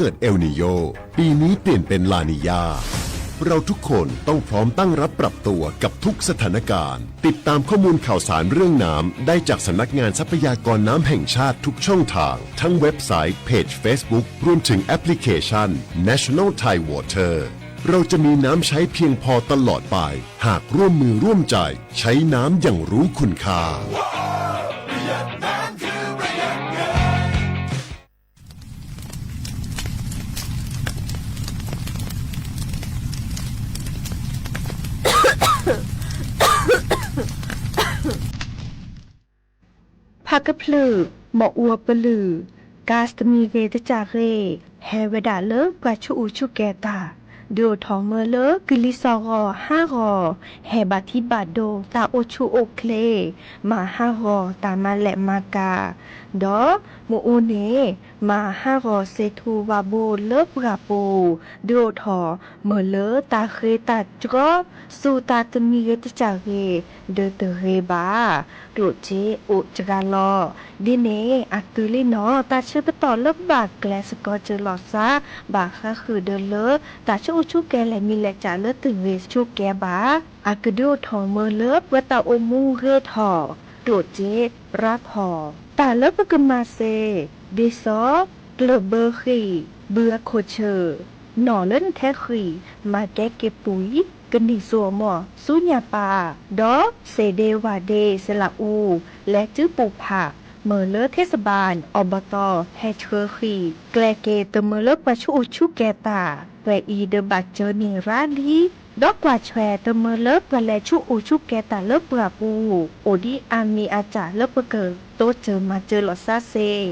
เกิดเอลนีโญ ปีนี้เปลี่ยนเป็นลานีญา เราทุกคนต้องพร้อมตั้งรับปรับตัวกับทุกสถานการณ์ ติดตามข้อมูลข่าวสารเรื่องน้ำได้จากสำนักงานทรัพยากรน้ำแห่งชาติทุกช่องทาง ทั้งเว็บไซต์ เพจ Facebook รวมถึงแอปพลิเคชัน National Thai Water เราจะมีน้ำใช้เพียงพอตลอดไป หากร่วมมือร่วมใจใช้น้ำอย่างรู้คุณค่า ဖးကဖျၢၣ် မီၣ်အူအပလုၢ် ကါတမံၤဂ့ၤတကၢ်ဂ့ၤ ဟဲဝဲဒၣ်လၢပှၤဆူးအူဆူးကဲၤတၢ် ဒုးအိၣ်ထီၣ်မၢလၢကလံၤစီၤဂီၤဟးဂီၤ ဟဲဘၣ်ထံဘၣ်ဒိ တၢ်အိၣ်ဆူၣ်အိၣ်ချ့ မၤဟးဂီၤတၢ်မၤလဲၢ်မၤကၤ ဒီးမ့ၣ်အူန့ၣ် မၤဟးဂီၤစ့ထူဝၣ်ဘိလၢပှၢ်ပူၤ ဒုးအိၣ်ထီၣ်မၢလၢတၢ်ဃ့တၢ်ကီ စူၢ်တၢ်တမံၤဂ့ၤတကၢ်ဂ့ၤ ဒီးတဂ့ၤဘၣ် ကျိၣ်စ့အိၣ်စှၤလီၤ. ဒ်န့ၣ်အသိးလံနီၤ တၢ်ဆၢကတီၢ်လၢဘၣ်ကျဲးစကီးစၢၤလီၤစၢ် ဘၣ်ဃးဃုာ်ဒီးလၢ တၢ်ဆူးအူဆူးကဲၤလဲၣ်မံၤလဲၣ်ကၠၢ်လၢတဂ့ၤဆူးကဲၤဘၣ် အကဒုးအိၣ်ထီၣ်မၢလၢပှၤတၢ်အိၣ်မူဂ့ၤထီၣ် ကျိၣ်စ့ရၤထီၣ် တၢ်လၢပကမၤစ့ ဒ်သိး ကျၢၢ်ဘၢဃံၣ် ဘုအခိၣ်ဆၢၣ် နီၣ်လၢနထဲဃံၣ် မၤကဲက့ၤပှံၤ ကန့ၢ်စိအမီၢ် ဆူညၣ်ပၢ် ဒီးစ့ဒ့ဝၣ်ဒ့ စလးအူ လဲၤတုၤပူၤဖး မၢလၢထ့စဘၢၣ် အီဘတီၢ် ဟဲဆှၢဃံၣ် ကျဲက့ၤတမၢလၢပှၤဆူးအူဆူးကဲၤတၢ် ပှဲၤအံၤဒီးဘၣ်စၢၤန့ၢ်ရၤလံ ဒီးကွၢ်ထွဲတမၢလၢပှၤလဲၤဆူးအူဆူးကဲၤတၢ်လၢပှၢ်ပူၤ အိၣ်ဒံးအါမံၤအါကၢ်လၢပကတိစၢၤမၤစၢၤလီၤစၢ်စ့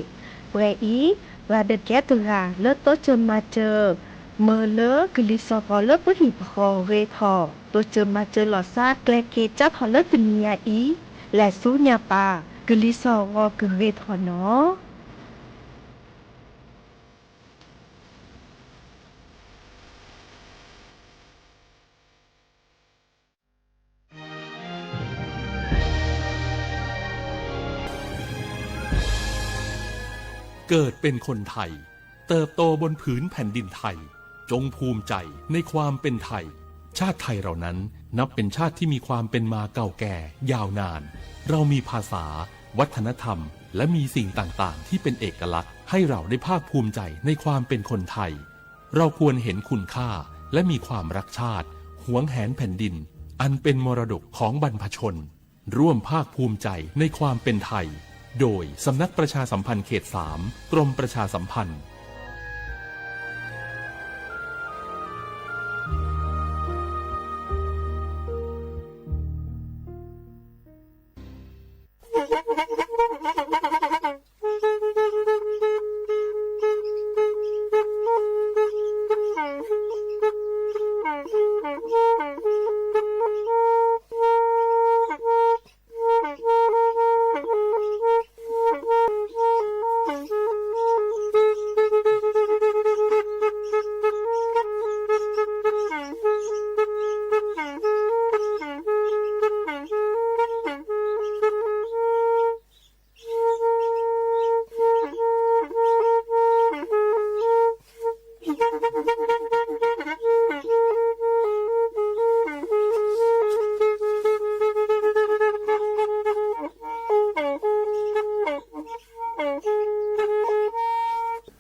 ပှဲၤအံၤ ပှၤတကဲတဂၤလၢတိစၢၤမၤစၢၤ မၢလၢကလံၤစီၤဂီၤလၢပဟံၣ်ပဃီဂ့ၤထီၣ် တိစၢၤမၤစၢၤလီၤစၢ်ကျဲက့ၤကၢ်ထီၣ်လၢတနံၤညါအံၤ လဲၤဆူညၣ်ပၢ် ကလံၤစီၤဂီၤကဂ့ၤထီၣ်နီၤ เกิดเป็นคนไทย เติบโตบนผืนแผ่นดินไทย จงภูมิใจในความเป็นไทย ชาติไทยเรานั้นนับเป็นชาติที่มีความเป็นมาเก่าแก่ยาวนาน เรามีภาษา วัฒนธรรม และมีสิ่งต่างๆ ที่เป็นเอกลักษณ์ ให้เราได้ภาคภูมิใจในความเป็นคนไทย เราควรเห็นคุณค่า และมีความรักชาติ หวงแหนแผ่นดิน อันเป็นมรดกของบรรพชน ร่วมภาคภูมิใจในความเป็นไทย โดยสำนักประชาสัมพันธ์เขตสาม กรมประชาสัมพันธ์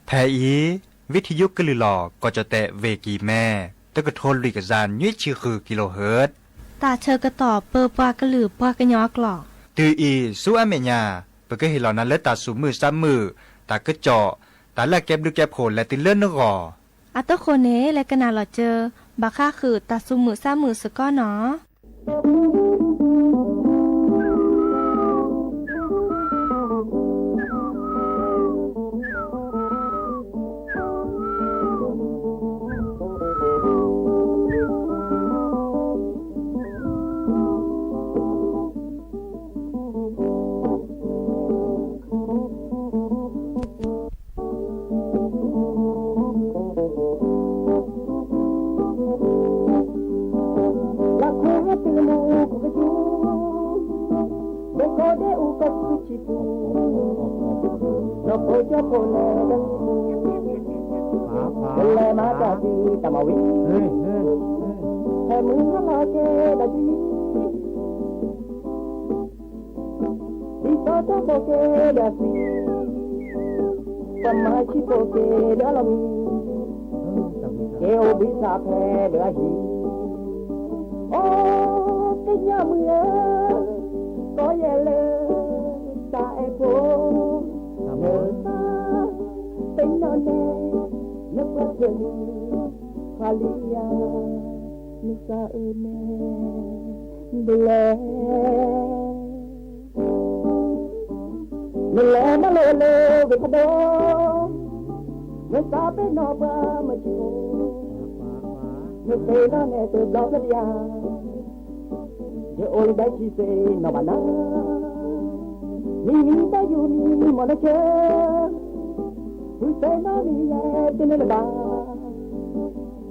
ဖဲအံၤ ဝံထံယုကလုာ်လီၤ ကီၢ်ကၠီၣ်တဲၣ် ဝ့ၢ်ကံၤမဲ တကထိလွံၢ်ကယၤနွံဆံဃု ကံလိဟၢၣ် တၢ်ဆၢကတီၢ်ပၢပှၤကလုာ်ပှၤကညီအကျိာ် တုၤအံၤ ဆူအမဲာ်ညါ ပကဟ့ၣ်လီၤနၤလၢတၢ်သူၣ်မုာ်သးမုာ်, တၢ်ကစီၣ်, တၢ်လၢအကဲဘျုးကဲဖှိၣ်လဲၤတုၤလၢနဂီၢ် အတဃိန့ၣ် လဲၤကနၣ်လီၤစၢၤ ဘၣ်ဃးဃုာ်တၢ်သူၣ်မုာ်သးမုာ်စ့ၢ်ကီးနီၤ. လၢခီဟဲတုၤမ့ၢ် တၢ်မၤဝံၤ, ဟဲမုၢ်ဟါလီၤကဲဒီးဆံ, ဒ်သိးတၢ်ဘိးကဲဒီးအသွံၣ်, ပှၤမၤဆံးဘိးကဲဒီးအလီၢ်မံ, ကဲအိၣ်ဘှံးသးဖဲဒီးအဟံၣ်, အိ ကညီမုၣ်ဧၢ, ကီယဲၢ်လၢ တၢ်အဲၣ်ဖိ, နသး, ပ့ၤနီၣ်နဲ, နပှၤကလုာ်, ခွါလံဧါ, နသးအၢနဲ, ဒ်လဲၣ် နလဲၤမၤလိလၢဂ့ၤဖးဒိၣ်, နသးပ့ၤနီၣ်ပှၤမၤဆံးဖိ, နသ့ၣ်နီၣ်နဲတဘျီဖျၢၣ်ဒံးဧါ, ယအိၣ်လၢဒဲကံသ့ၣ်နီၣ်ဘၣ်နၤ, မံမံတၢ်ယူၤမံမံမီၢ်နဆၢ, ဖုသ့ၣ်နီၣ်မံယဲတန့ၢ်လၢၤဘၣ်,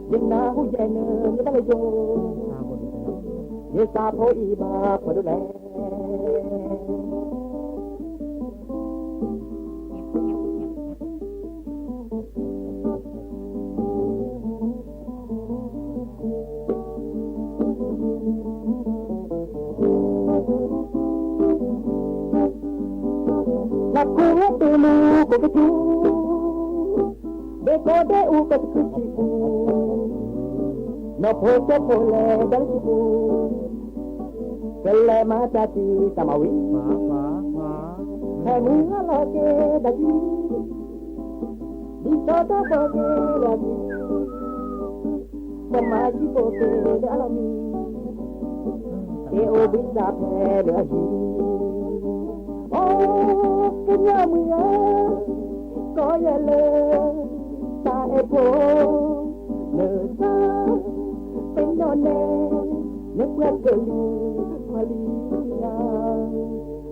ယနၢ်ဟူယဲနၤန့ၢ်ဘၣ်လၢယိာ်, ယသးဖိအံၤဘၣ်ဖှီၣ်ဒိၣ်လဲၣ် လၢခိၣ်ဝဲတမူခိၣ်ကစူၤ, ဒ့ကိးဒ့အူကစကုထံပူၤ, နီၢ်ဖိကၠိဖိလဲၤဒီးလၢထံပူၤ, ကလဲၤမၤတၢ်တံၢ်တၢ်မၤဝံၤ, ဟဲမုၢ်ဟါလီၤကဲဒီးဆံ ဒ်သိးတၢ်ဘိးကဲဒီးအသွံၣ်, ပှၤမၤဆံးဘိးကဲဒီးအလီၢ်မံ, ကဲအိၣ်ဘှံးသးဖဲဒီးအဟံၣ်, အိ ကညီမုၣ်ဧၢ, ကီယဲၢ်လၢ တၢ်အဲၣ်ဖိ, နသး, ပ့ၤနီၣ်နဲ, နပှၤကလုာ်, ခွါလံဧါ,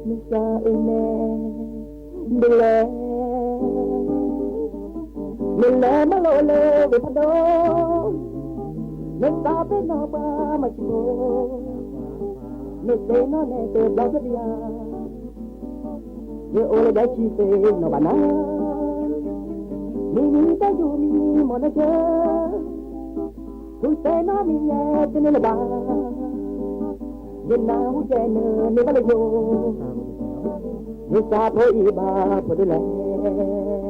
နသးအၢနဲ ဒ်လဲၣ်, နလဲၤမၤလိလၢဂ့ၤဖးဒိၣ်, နသးပ့ၤနီၣ်ပှၤမၤဆံးဖိ, နသ့ၣ်နီၣ်နဲတဘျီဖျၢၣ်ဒံးဧါ, ယအိၣ်လၢဒဲကံသ့ၣ်နီၣ်ဘၣ်နၤ, မံမံတၢ်ယူၤမံမီၢ်နဆၢ, ဖုသ့ၣ်နီၣ်မံယဲတန့ၢ်လၢၤဘၣ်, ယနၢ်ဟူယဲနၤန့ၢ်ဘၣ်လၢယိာ်, ယသးဖိအံၤဘၣ်ဖှီၣ်ဒိၣ်လဲၣ်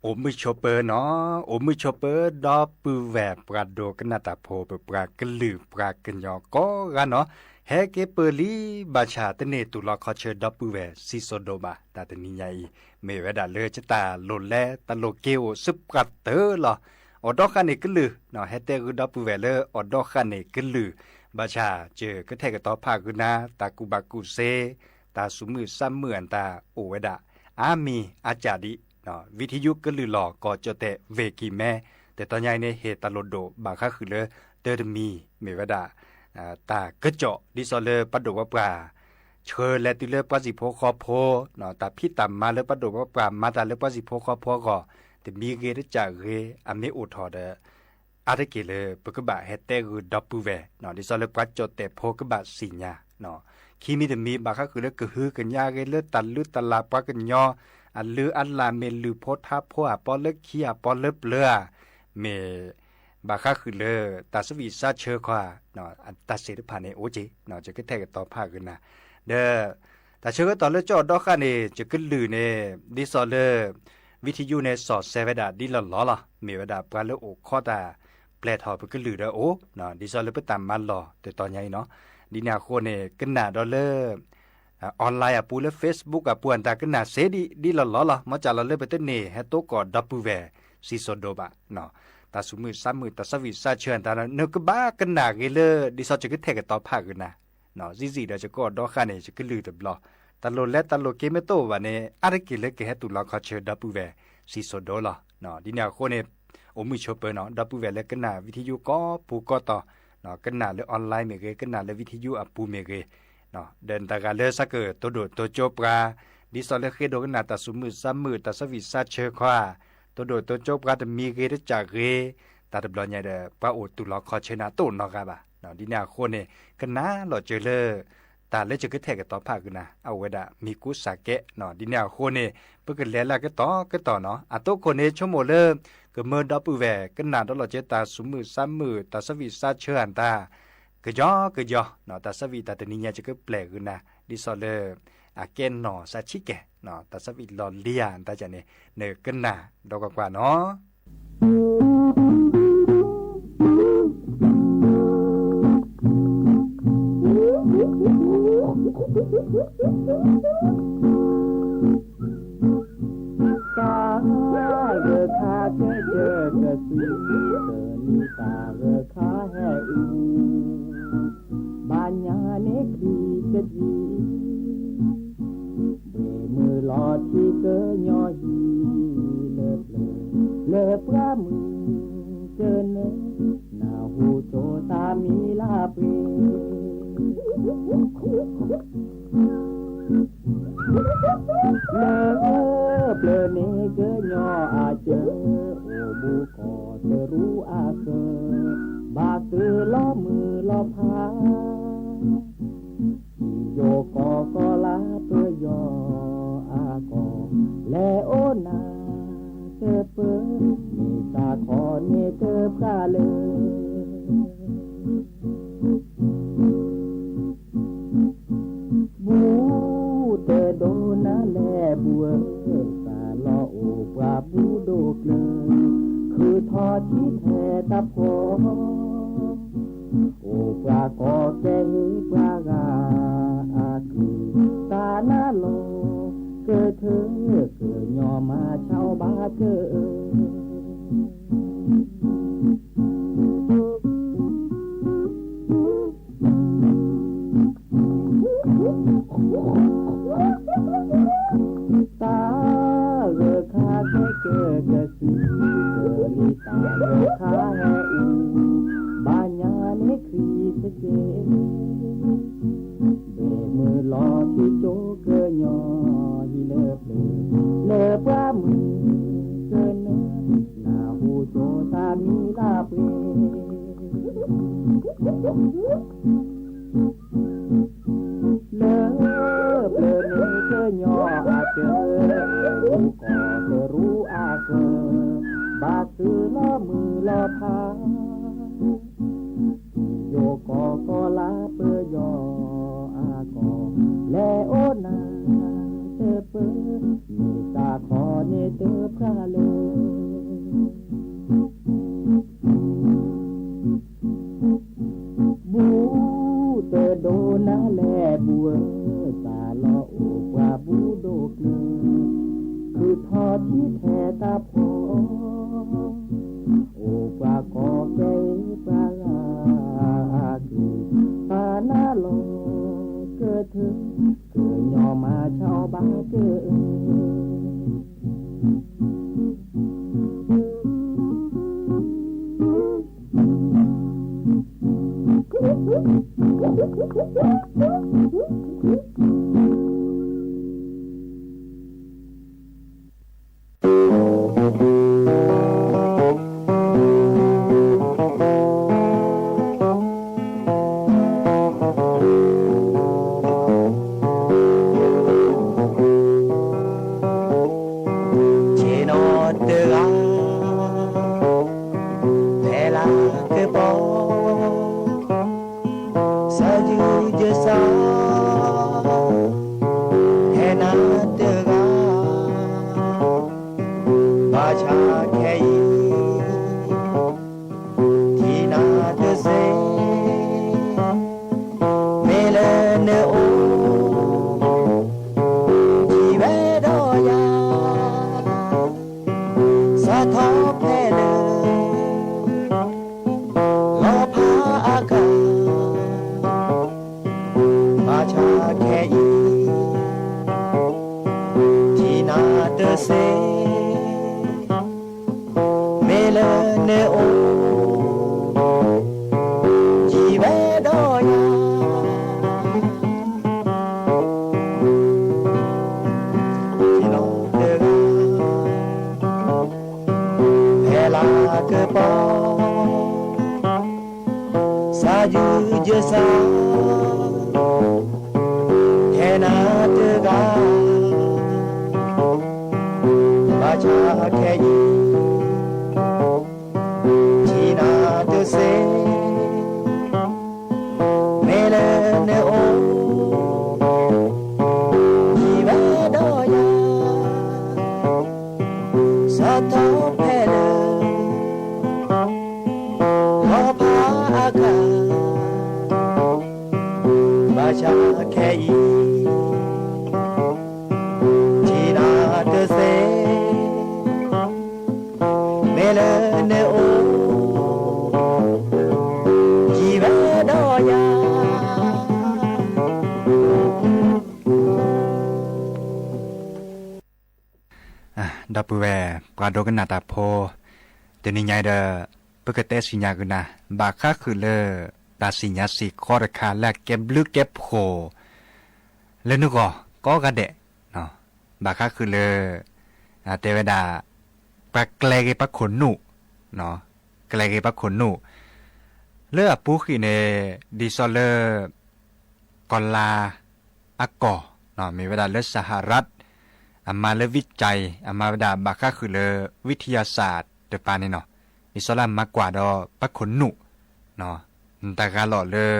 အိၣ်မုာ်ဆိးပၢၤနီၤ, အိၣ်မုာ်ဆိးပၢၤ ဒီပုၢ်ဝဲၢ်ပှၤဒိကနၣ်တၢ်ဖိ ပပှၤကလုာ်ပှၤကညီကိးဂၤနီၤ, ဟဲက့ၤပၢၢ်လံဘၣ်ဆၣ်တန့ၢ်တူၢ်လီၤခီဆၢ ဒီပုၢ်ဝဲၢ်စံၣ်စိၤဒိၣ်ဘၣ် တၢ်တနံၤညါအံၤ, မ့ၢ်ဝဲဒၣ်လၢယတၢ်လိၣ်လဲတၢ်လိၣ်က့ၤအိၣ်ဆူပှၤတၢၢ်လီၤ. အိၣ်ဒီးဃၣ်န့ၣ်ကလုၢ်, ဟဲတဲဂုာ်ဒီပုၢ်ဝဲၢ်လၢအိၣ်ဒီးဃၣ်န့ၣ်ကလုၢ်, ဘၣ်ဆၣ်ယကထဲးကတီၤဖးဂုာ်နၤ တၢ်ကူၣ်ဘၣ်ကူၣ်စ့, တၢ်ဆူးမုၢ်ဆါမုၢ်အတၢ်အိၣ်ဝဲဒၣ် အါမံၤအါစှၤဒံး ဝံထယုကလုၢ်လီၤ ကီၢ်ကၠီၣ်တဲၣ် ဝ့ၢ်ကံၢ်မဲ, တတီၤညါအံၤန့ၣ် ဟ့ၣ်တၢ်လိၣ်ဒိၣ်ဘၣ်ဃးဃုာ်လၢ တၢတမံၤ မ့ၢ်ဝဲဒၣ် တၢ်ကစီၣ် ဒ်သိးလၢပှၤဒိၣ်ပှၤပှၢ် ဆှၢလဲၤတုၤလၢပှၤဟံၣ်ဖိဃီဖိ, တၢ်ဖံးတၢ်မၤလၢပှၤဒိၣ်ပှၤပှၢ်မၤတၢ်လၢပှၤဟံၣ်ဖိဃီဖိအဂီၢ်, တမံၤဂ့ၤတကၢ်ဂ့ၤ အမ့ၢ်အိၣ်ထီၣ်ဒီး အါတက့ၢ်လၢပကဘၣ်ဟဲတဲဂုာ်ဒီပုၢ်ဝဲၢ်, ဒ်သိးလၢပှၤကၠီၣ်တဲၣ်ဖိကဘၣ်သ့ၣ်ညါ, ခံမံၤတမံၤ ဘၣ်ဃးဃုာ်လၢကဟုကညးဂ့ၤလၢတၢ်လုၢ်တၢ်လၢ်ပှၤကညီ, အလုၢ်အလၢ်မ့ၢ်လုၢ်ဖိထါဖိ အပီလၢခံအပီလၢပျၢၤဧါ, မ့ၢ်ဘၣ်ဃးဃုာ်လၢ တၢ်ဆၢဝံၣ်စါဆၢခွါ, တၢ်စ့ၣ်တဖၣ်န့ၣ်အိၣ်က့ၤ, ယကထဲးကတီၤဖးဂုာ်နၤ, ဒီး တၢ်ဆၢကတီၢ်လၢကၠီၣ်ဒီဃၣ်န့ၣ် ယကလုၢ်န့ၣ် ဒ်သိးလၢ ဝံထယုန့ၣ် စီၤစဲဝဲဒၣ်ဒ်လီၢ်လီၢ်လီၤ. မ့ၢ်ဝဲဒၣ်ပှၤလၢအိၣ်ခိးတၢ် ပျဲၢ်ထီၣ်ပကလုၢ်ဒီးအိၣ်, ဒ်သိးလၢပတၢ်မၤလီၢ်တတီၤညါအံၤနီၤ. ဒ်န့ၣ်အဃိန့ၣ် ကနၣ်ဒီးလၢ online အပူၤလၢ Facebook အပူၤ အတၢ်ကနၣ်စ့ဒ်လီၢ်လီၢ်လီၤ. မ့ၢ်စးလီၤလၢပတန့ၢ်ဟဲတိကိးဒီပုၢ်ဝဲၢ် စံၣ်စိၤဒိၣ်ဘၣ် တၢ်ဆူးမုၢ်ဆါမုၢ် တၢ်ဆၢဝံၣ်စါဆၢတၢ် နကဘၣ်ကနၣ်ဂ့ၤလၢ ဒ်သိးယကထဲးကတီၤဖးဂုာ်နၤ, စံးစံးဒီးယကီၢ်ဒီဃၣ်န့ၣ် ယကလုၢ်တဘျီ, တၢ်လိၣ်လဲတၢ်လိၣ်က့ၤမ့ၢ်တအိၣ်ဘၣ်န့ၣ် အါတက့ၢ်လၢကဟဲတူၢ်လီၤခီဆၢဒီပုၢ်ဝဲၢ် စံၣ်စိၤဒိၣ်လီၤ. ဒ်န့ၣ်အဃိန့ၣ် အိၣ်မုာ်ဆိးပၢၤနီၤ ဒီပုၢ်ဝဲၢ်လၢကနၣ် ဝံထယု ကိးပူၤကိးတီၤ, ကနၣ်လၢ online မ့ၢ်ဂ့ၤ ကနၣ်လၢ ဝံထယု အပူၤမ့ၢ်ဂ့ၤ, ဒီးတဂၤလၢစးကတိၤဒိၣ်တိၤကၠိပှၤ ဒ်သိးလၢဃ့ဒိကနၣ်တၢ်သူၣ်မုာ်သးမုာ် တၢ်ဆၢဝံၣ်ဆၢဆၢခီဧါ, တိဒိၣ်တိကၠိပှၤတမံၤဂ့ၤတကးဂ့ၤ, တၢ်တဘျီညါဒီး ပှၤအိၣ်တူၢ်လီၤခီၣ်ဆၢနၤတအိၣ်နီတဂၤဘၣ်. ဒ်န့ၣ်အဃိန့ၣ် ကနၣ်လီၤစၢၤလၢ တၢ်လၢယကဟဲက့ၤတီၤဖးကနၣ် အဝဲဒၣ်မ့ၢ်ကိးစၢ်ကဲး. ဒ်န့ၣ်အဃိန့ၣ် ပကလဲၤလၢကတီၢ်ကတီၢ်နီၤ, အသိးခိၣ်န့ၣ် ဆိကမိၣ်လၢ ကမၢဒီပုၢ်ဝဲၢ် ကနၣ်ဒီးလီၤစၢၤတၢ်သူၣ်မုာ်သးမုာ် တၢ်ဆၢဝံၣ်ဆၢဆၢအတၢ် ကယီကယီ, တၢ်ဆၢဝံၣ်တၢ်တနံၤညါ ယကပျဲကနၣ် ဒ်သိးလၢ အကဲနီၢ်စးဆံးကဲၣ်, တၢ်ဆၢဝံၣ်လီၢ်လံဧါ တၢ်န့ၣ် နကနၣ်ဒီးကွၢ်ကွၢ်နီၤ. တၢ်ဂၢၢ်ခါကဲကၢကစု တလံၤတၢ်ဂၢၢ်ခါဟဲအူ ဘၣ်ညါန့ၣ်ချံတကံၢ် ဘှ့ၣ်မုၢ်လီၤထံကညီဟံၣ်လၢပျၢၤ လၢပှၢ်မုၢ်ကနၢ နၢ်ဟူကၠိသးမံလၢပှဲၤ လၢပျၢၤန့ၣ်ကညီအစၢၤ အိၣ်ဘူးကီၢ်တရူးအကၢၤ ဘၣ်သုးလီၤမုၢ်လီၤဖး ယိၤကီၢ်ကီၤလါပယီၤအကီၢ် လဲၤအိၣ်နၤတပၢၢ် မ့ၢ်သးခီန့ၣ်တဖျါလၢ ဘူးတဒိနၤလဲၣ်ဘူးဧၢ, သးလီၤအိၣ်ပှၤဘူးဒိၣ်ကျၢၤ, ခုၣ်ထီၣ်ထံထဲတၢ်ဖှီၣ်, အိၣ်ပှၤကီၢ်ကဲဟ့ၣ်ပှၤဂၤအကုၢ်, သးနၢ်လီၤကထၢ, ကညီမၤဆါအီၤဘၣ်ကၢၢ်ဧၢ တၢ်ဂၢၢ်ခါခဲကၢကစု, ကလံၤတၢ်ဂၢၢ်ခါဟဲအူ, ဘၣ်ညါန့ၣ်ခရံာ်စကဲး, ဘှ့ၣ်မုၢ်လီၤထံကၠိကညီ, ဟံၣ်လၢပျၢၤ, လၢပှၢ်မုၢ်ကနၢ, နၢ်ဟူကၠိသးမံလၢပှဲၤ လၢပျၢၤန့ၣ်ကညီအကၢၤ, အိၣ်ဘူးကီၢ်တရူးအကၢၤ, ဘၣ်သုးလီၤမုၢ်လီၤဖး, ယိၤကီၢ်ကီၤလါပယီၤအကီၢ်, လဲၤအိၣ်နၤတပၢၢ်, မ့ၢ်သးခီန့ၣ်တဖျါလၢ ဘူးတဒိနၤလဲၣ်ဘူးဧၢ, သးလီၤအိၣ်ပှၤဘူးဒိၣ်ကျၢၤ, ခုၣ်ထီၣ်ထံထဲတၢ်ဖှီၣ်, အိၣ်ပှၤကီၢ်ကဲပှၤဂၤအကုၢ်, သးနၢ်လီၤကထၢ, ကညီမၤဆါအီၤဘၣ်ကၢၢ် ဆ့ၣ်နီၤတဂၤ ဖဲလၢကပီၤ စီၤယုၢ်ယစီၤ ဖဲနၤတဂၤ ဘၣ်ဆၣ်ခဲအံၤ ထံၣ်နၤတစ့ၢ် မ့ၢ်လၢနအိၣ် ထံၣ်ဝဲဒီးယၤ စးထီၣ်ဖဲလၢ လီၤဖးအကါ ဘၣ်ဆၣ်ခဲအံၤ ထံၣ်နၤတစ့ၢ် မ့ၢ်လၢနအိၣ် ထံၣ်ဝဲဒီးယၤ လၤကပီၤ စၢ်ယုၢ်ယစၢ် ထဲနၤတဂၤ ဘၣ်ဆၣ်ခဲအံၤ ထံၣ်နၤတသ့ မ့ၢ်လၢနအိၣ် ယံၤဝဲဒီးယၤ စီၤထီၣ်ဖဲလၢ ခီဖးအကါ ဘၣ်ဆၣ်ခဲအံၤ ထံၣ်နၤတသ့ မ့ၢ်လၢနအိၣ် ယံၤဝဲဒီးယၤ ဒီပုၢ်ဝဲၢ် ပှၤဒိကနၣ်တၢ်ဖိ, တနံၤညါအံၤဒီး ပကတဲစံၣ်ညါက့ၤနၤ ဘၣ်ဃးဃုာ်လၢ တၢ်စံၣ်ညါစ့ၢ်ကီးတခါလၢအကဲဘျုးကဲဖှိၣ် လၢနဂီၢ်ကိးဂၤဒဲး, ဘၣ်ဃးဃုာ်လၢ တဲဝဲဒၣ် ပှၤကျဲၤဂ့ၤပှၤခိၣ်နူာ်, ကျဲၤဂ့ၤပှၤခိၣ်နူာ်, လၢအပူၤဃံန့ၣ် ဒ်သိးလၢ ကီၢ်လၤအကီၢ်, မ့ၢ်ဝဲဒၣ်လၢ Saharat အမၤလၢ วิจัย အမၤဝဲဒၣ်ဘၣ်ဃးဃုာ်လၢ วิทยาศาสตร์တပၤန့ၣ်နီၤ, ဒ်သိးလၢအမၤကွၢ်ဒီးပှၤခိၣ်နူာ်, တၢ်ဂၤလီၤလၢ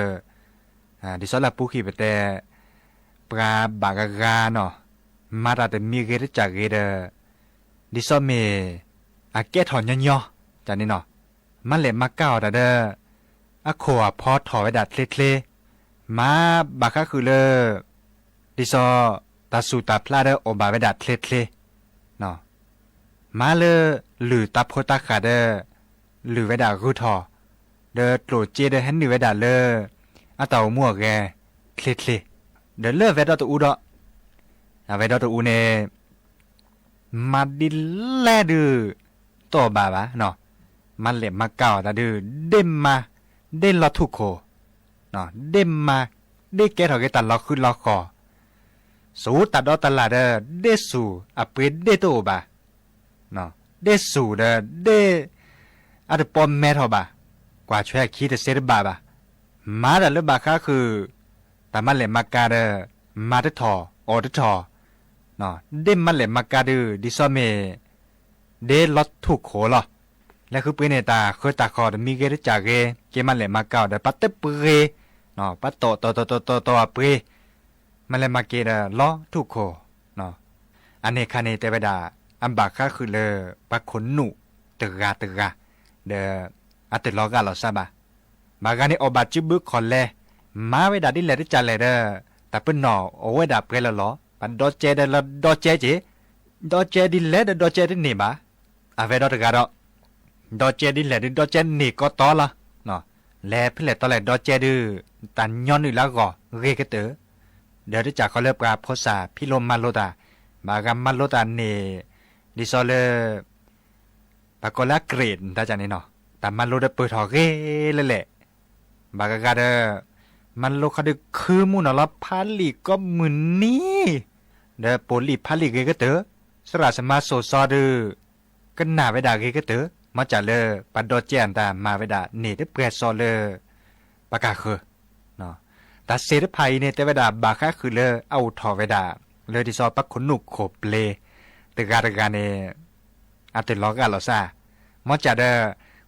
ဒ်သိးလၢအပူၤဃံပတဲ ပှၤဘၣ်ဂၤဂၤနီၤ, မၤတၢ်တမံၤဂ့ၤတစၢ်ဂ့ၤဒီး ဒ်သိးမ့ၢ် အကဲထီၣ်ညီညီ, န့ၣ်နီၤ, မၤလဲၣ်မၤကါအီၤတၢ်ဒီး အခိၣ်အဖီထီၣ်ဝဲဒၣ်ချ့ချ့, မၤဘၣ်ဃးဃုာ်လၢ ဒ်သိး တၢ်ဆူၣ်တၢ်ဖျါဒီးအိၣ်ဘၣ်ဝဲဒၣ်ချ့ချ့, မၤလၢ လုၢ်တၢ်ဖိတၢ်ဃၢ်ဒီး လုၢ်ဝဲဒၣ်ဂုၤထီၣ်, ဒီးကျိၣ်စ့ဒီးဟဲနုာ်ဝဲဒၣ်လၢ အတၢ်အိၣ်မူအဂဲၤချ့ချ့, ဒီးလၢအဝဲဒီတအူဒီး အဝဲဒီတအူန့ၣ် မၤဒ်လဲၣ်ဒုး တအိၣ်ဘၣ်ဘၣ်, မၤလဲၣ်မၤကါအီၤတၢ်ဒုး ဒ့မါ ဒ့လီၤထူၣ်ခိၣ်, ဒ့မါ ဒ့ကဲထီၣ်က့ၤတၢ်လီၤဃံလီၤဃီၤ, စူၤတၢ်ဒီတၢ်လၣ်ဒီး ဒ့စူၤအပှ့ၤဒ့တအိၣ်ဘၣ်, ဒ့စူၤဒီး ဒ့ အတပီၣ်မဲထီၣ်ဘၣ်, ကွၢ်ဆွဲအခံတစ့တဘၣ်ဘၣ်, မၤတၢ်လၢဘၣ်ဃးဃုာ် တၢ်မၤလဲၣ်မၤကါဒီး မၤတထီၣ် အီၣ်တထီၣ်, ဒ့မၤလဲၣ်မၤကါဒုး ဒ်သိးမ့ၢ် ဒ့လီၤထူၣ်ခိၣ်လီၤ. လၢဃုပှ့ၤန့ၣ် တၢ်ဃၢတၢ်ဃီၣ်တမံၤဂ့ၤတစၢ်ဂ့ၤ က့ၤမၤလဲၣ်မၤကါအီၤဒီး ပှၤတပှ့ၤ, ပှၤတီၢ်တီၢ်တီၢ်တီၢ်တီၢ်အပှ့ၤ, မၤလဲၣ်မၤက့ၤဒီးလီၤထူၣ်ခိၣ် အန့ၣ်အခါန့ၣ် တဲဝဲဒၣ် အဘၣ်ဃးဃုာ်လၢ ပှၤခိၣ်နူာ်တဂၤတဂၤ ဒီး အတလီၤဂာ်လီၤစၢ်ဘၣ်. ဘၣ်ဂၤန့ၣ်အီၣ်ဘၣ်စုဘုခီၣ်လဲ, မၤဝဲဒၣ်ဒ်လဲၣ်တစၢ်လဲၣ်ဒီး တၢ်ပနီၣ်အိၣ်ဝဲဒၣ်ပှဲၤလီၤလီၤ, ပှၤဒီကဲဒီးလၢဒီကဲက့ၤ, ဒီကဲဒ်လဲၣ်ဒီးဒီကဲတန့ၢ်ဘၣ်. အဝဲဒီတဂၤဒီး ဒီကဲဒ်လဲၣ်ဒုးဒီကဲန့ၢ်ကီတီလီၤ. လဲၤဖဲလဲၣ်တီလဲၣ်ဒီကဲဒုး တၢ်ညီနုၢ်လၢအဂီၢ်ဂ့ၤကတၢၢ်, ဒီးတစၢ်ဃီလၢပှၤဖိစၢ်ဖံးလိမၤလိတၢ်, ဘၣ်ဂၤမၤလိတၢ်န့ၣ် ဒ်သိးလၢ ပှၤကိးလၢအကြ့း တၢ်န့ၣ်နီၤ, တၢ်မၤလိဒီးပၢၢ်ထီၣ်ဂ့ၤလဲၣ်လဲၣ်, ဘၣ်ဂၤဂၤဒီး မၤလိခီဒုးခုမူနီၤလီၤ ဖးလံာ်ကိးမုၢ်နံၤ, ဒီးပိာ်လံာ်ဖးလံာ်ဂ့ၤကတၢၢ်, စရၣ်စမါစိၤစီဒုး ကနၣ်ဝဲဒၣ်ဂ့ၤကတၢၢ်, မ့ၢ်စ့ၢ်လၢ ပှၤဒီကဲအတၢ်မၤဝဲဒၣ်န့ၣ်တပှဲၤစီလၢ ပှၤကဃၢၤ တၢ်စ့ၢ်တဖၣ်အံၤန့ၣ် တဲဝဲဒၣ်ဘၣ်ဃးဃုာ်လၢအအိၣ်ထီၣ်ဝဲဒၣ် လၢဒ်သိးပှၤခိၣ်နူာ်ခိၣ်ပျ့ၤ တဂၤတဂၤန့ၣ် အတလီၤဂာ်လီၤစၢ်, မ့ၢ်စ့ၢ်ဒီး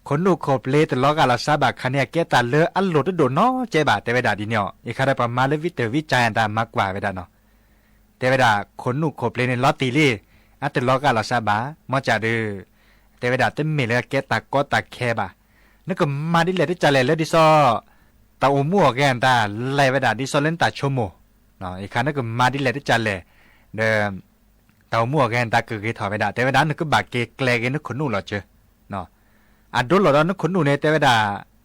ခိၣ်နူာ်ခိၣ်ပျ့ၤတလီၤဂာ်လီၤစၢ်ဘၣ်ခါန့ၣ် အကဲတၢ်လၢအလိၣ်တဒိၣ်နီတစဲးဘၣ် တဲဝဲဒၣ်ဒ်န့ၣ်အီၤ, ယခါဒီးပှၤမၤလၢဝံတၢ်ဝံကၠါအတၢ်မၤကွၢ်ဝဲဒၣ်နီၤ, တဲဝဲဒၣ်ခိၣ်နူာ်ခိၣ်ပျ့ၤန့ၣ် လီၤတံၢ်လံ, အတလီၤဂာ်လီၤစၢ်ဘၣ်, မ့ၢ်စ့ၢ်ဒီး တဲဝဲဒၣ်တမ့ၢ်လၢအကဲတၢ်ကီတၢ်ခဲဘၣ်, နကမၤဒ်လဲၣ်တစၢ်လဲၣ်လၢဒ်သိး တၢ်အိၣ်မူအိၣ်ဂဲၤအတၢ်လဲၤဝဲဒၣ်ဒ်သိးလၢနတၢ်ဆိကမိၣ်, ယခါနကမၤဒ်လဲၣ်တစၢ်လဲၣ်, ဒီး တၢ်အိၣ်မူအိၣ်ဂဲၤအတၢ်ကဂ့ၤထီၣ်ဝဲဒၣ် တဲဝဲဒၣ်နကဘၣ်က့ၤကျဲၤဂ့ၤနခိၣ်နူာ်လီၤစၢၤ, အဒိလီၤဒီးနခိၣ်နူာ်န့ၣ် တဲဝဲဒၣ်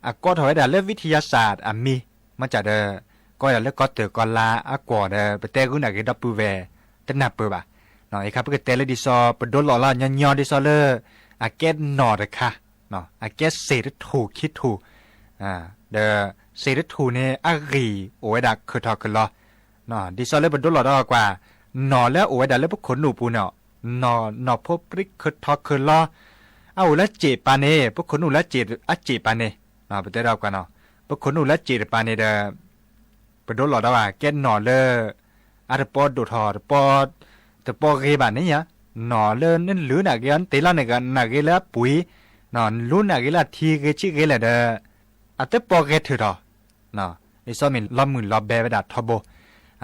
အကိးထီၣ်ဝဲဒၣ်လၢ ဝံထယၤစၢ် အမံၤ, မ့ၢ်စ့ၢ်ဒီး ကိးဝဲဒၣ်လၢကီၢ်တၢၢ်ကီၢ်လါအကွီၢ်ဒီး ပတဲဂုာ်န့ၢ်ဂ့ၤဒီပုၢ်ဝဲၢ် တနၢ်ပၢၢ်ဘၣ်, ယခါပကတဲလၢဒ်သိး ပဒိလီၤလၢညီညီဒ်သိးလၢ အကဲနီၢ်တခါ, အကဲစ့ၣ်တထူၣ်ခံထူၣ်, ဒီးစ့ၣ်တထူၣ်န့ၣ် အဂံၢ်အိၣ်ဝဲဒၣ်ခုၣ်ထီၣ်ခုၣ်လီၤ, ဒ်သိးလၢပဒိလီၤဒီးကွၢ် နီၢ်လၢအအိၣ်ဝဲဒၣ်လၢပခိၣ်နူာ်ပူၤန့ၣ်, နီၢ်နီၢ်ဖိပြံခုၣ်ထီၣ်ခုၣ်လီၤ, အအိၣ်လၢစ့းပၤန့ၣ် ပခိၣ်နူာ်လၢအစ့းပၤန့ၣ်, ပတဲဒၣ်ကွၢ်နီၤ, ပခိၣ်နူာ်လၢစ့းတပၤန့ၣ်ဒီး ပဒိလီၤဒီးဝဲကဲနီၢ်လၢ အတပီဒိၣ်ထီၣ် တပီ, တပီဂ့ၤဘၣ်န့ၣ်ဧါ, နီၢ်လၢနလူၤနဂ့ၤအီၤ နတ့ၢ်လီၤနဂ့ၤလၢအပှ့ၤ, နလူၤနဂ့ၤလၢအထံဂ့ၤဆံးဂ့ၤလဲၣ်ဒီး အတပီဂဲၤထုးထီၣ်, ဒ်သိးမ့ၢ်လီၤမုၢ်လီၤဘဲဝဲဒၣ်ထီဘိ,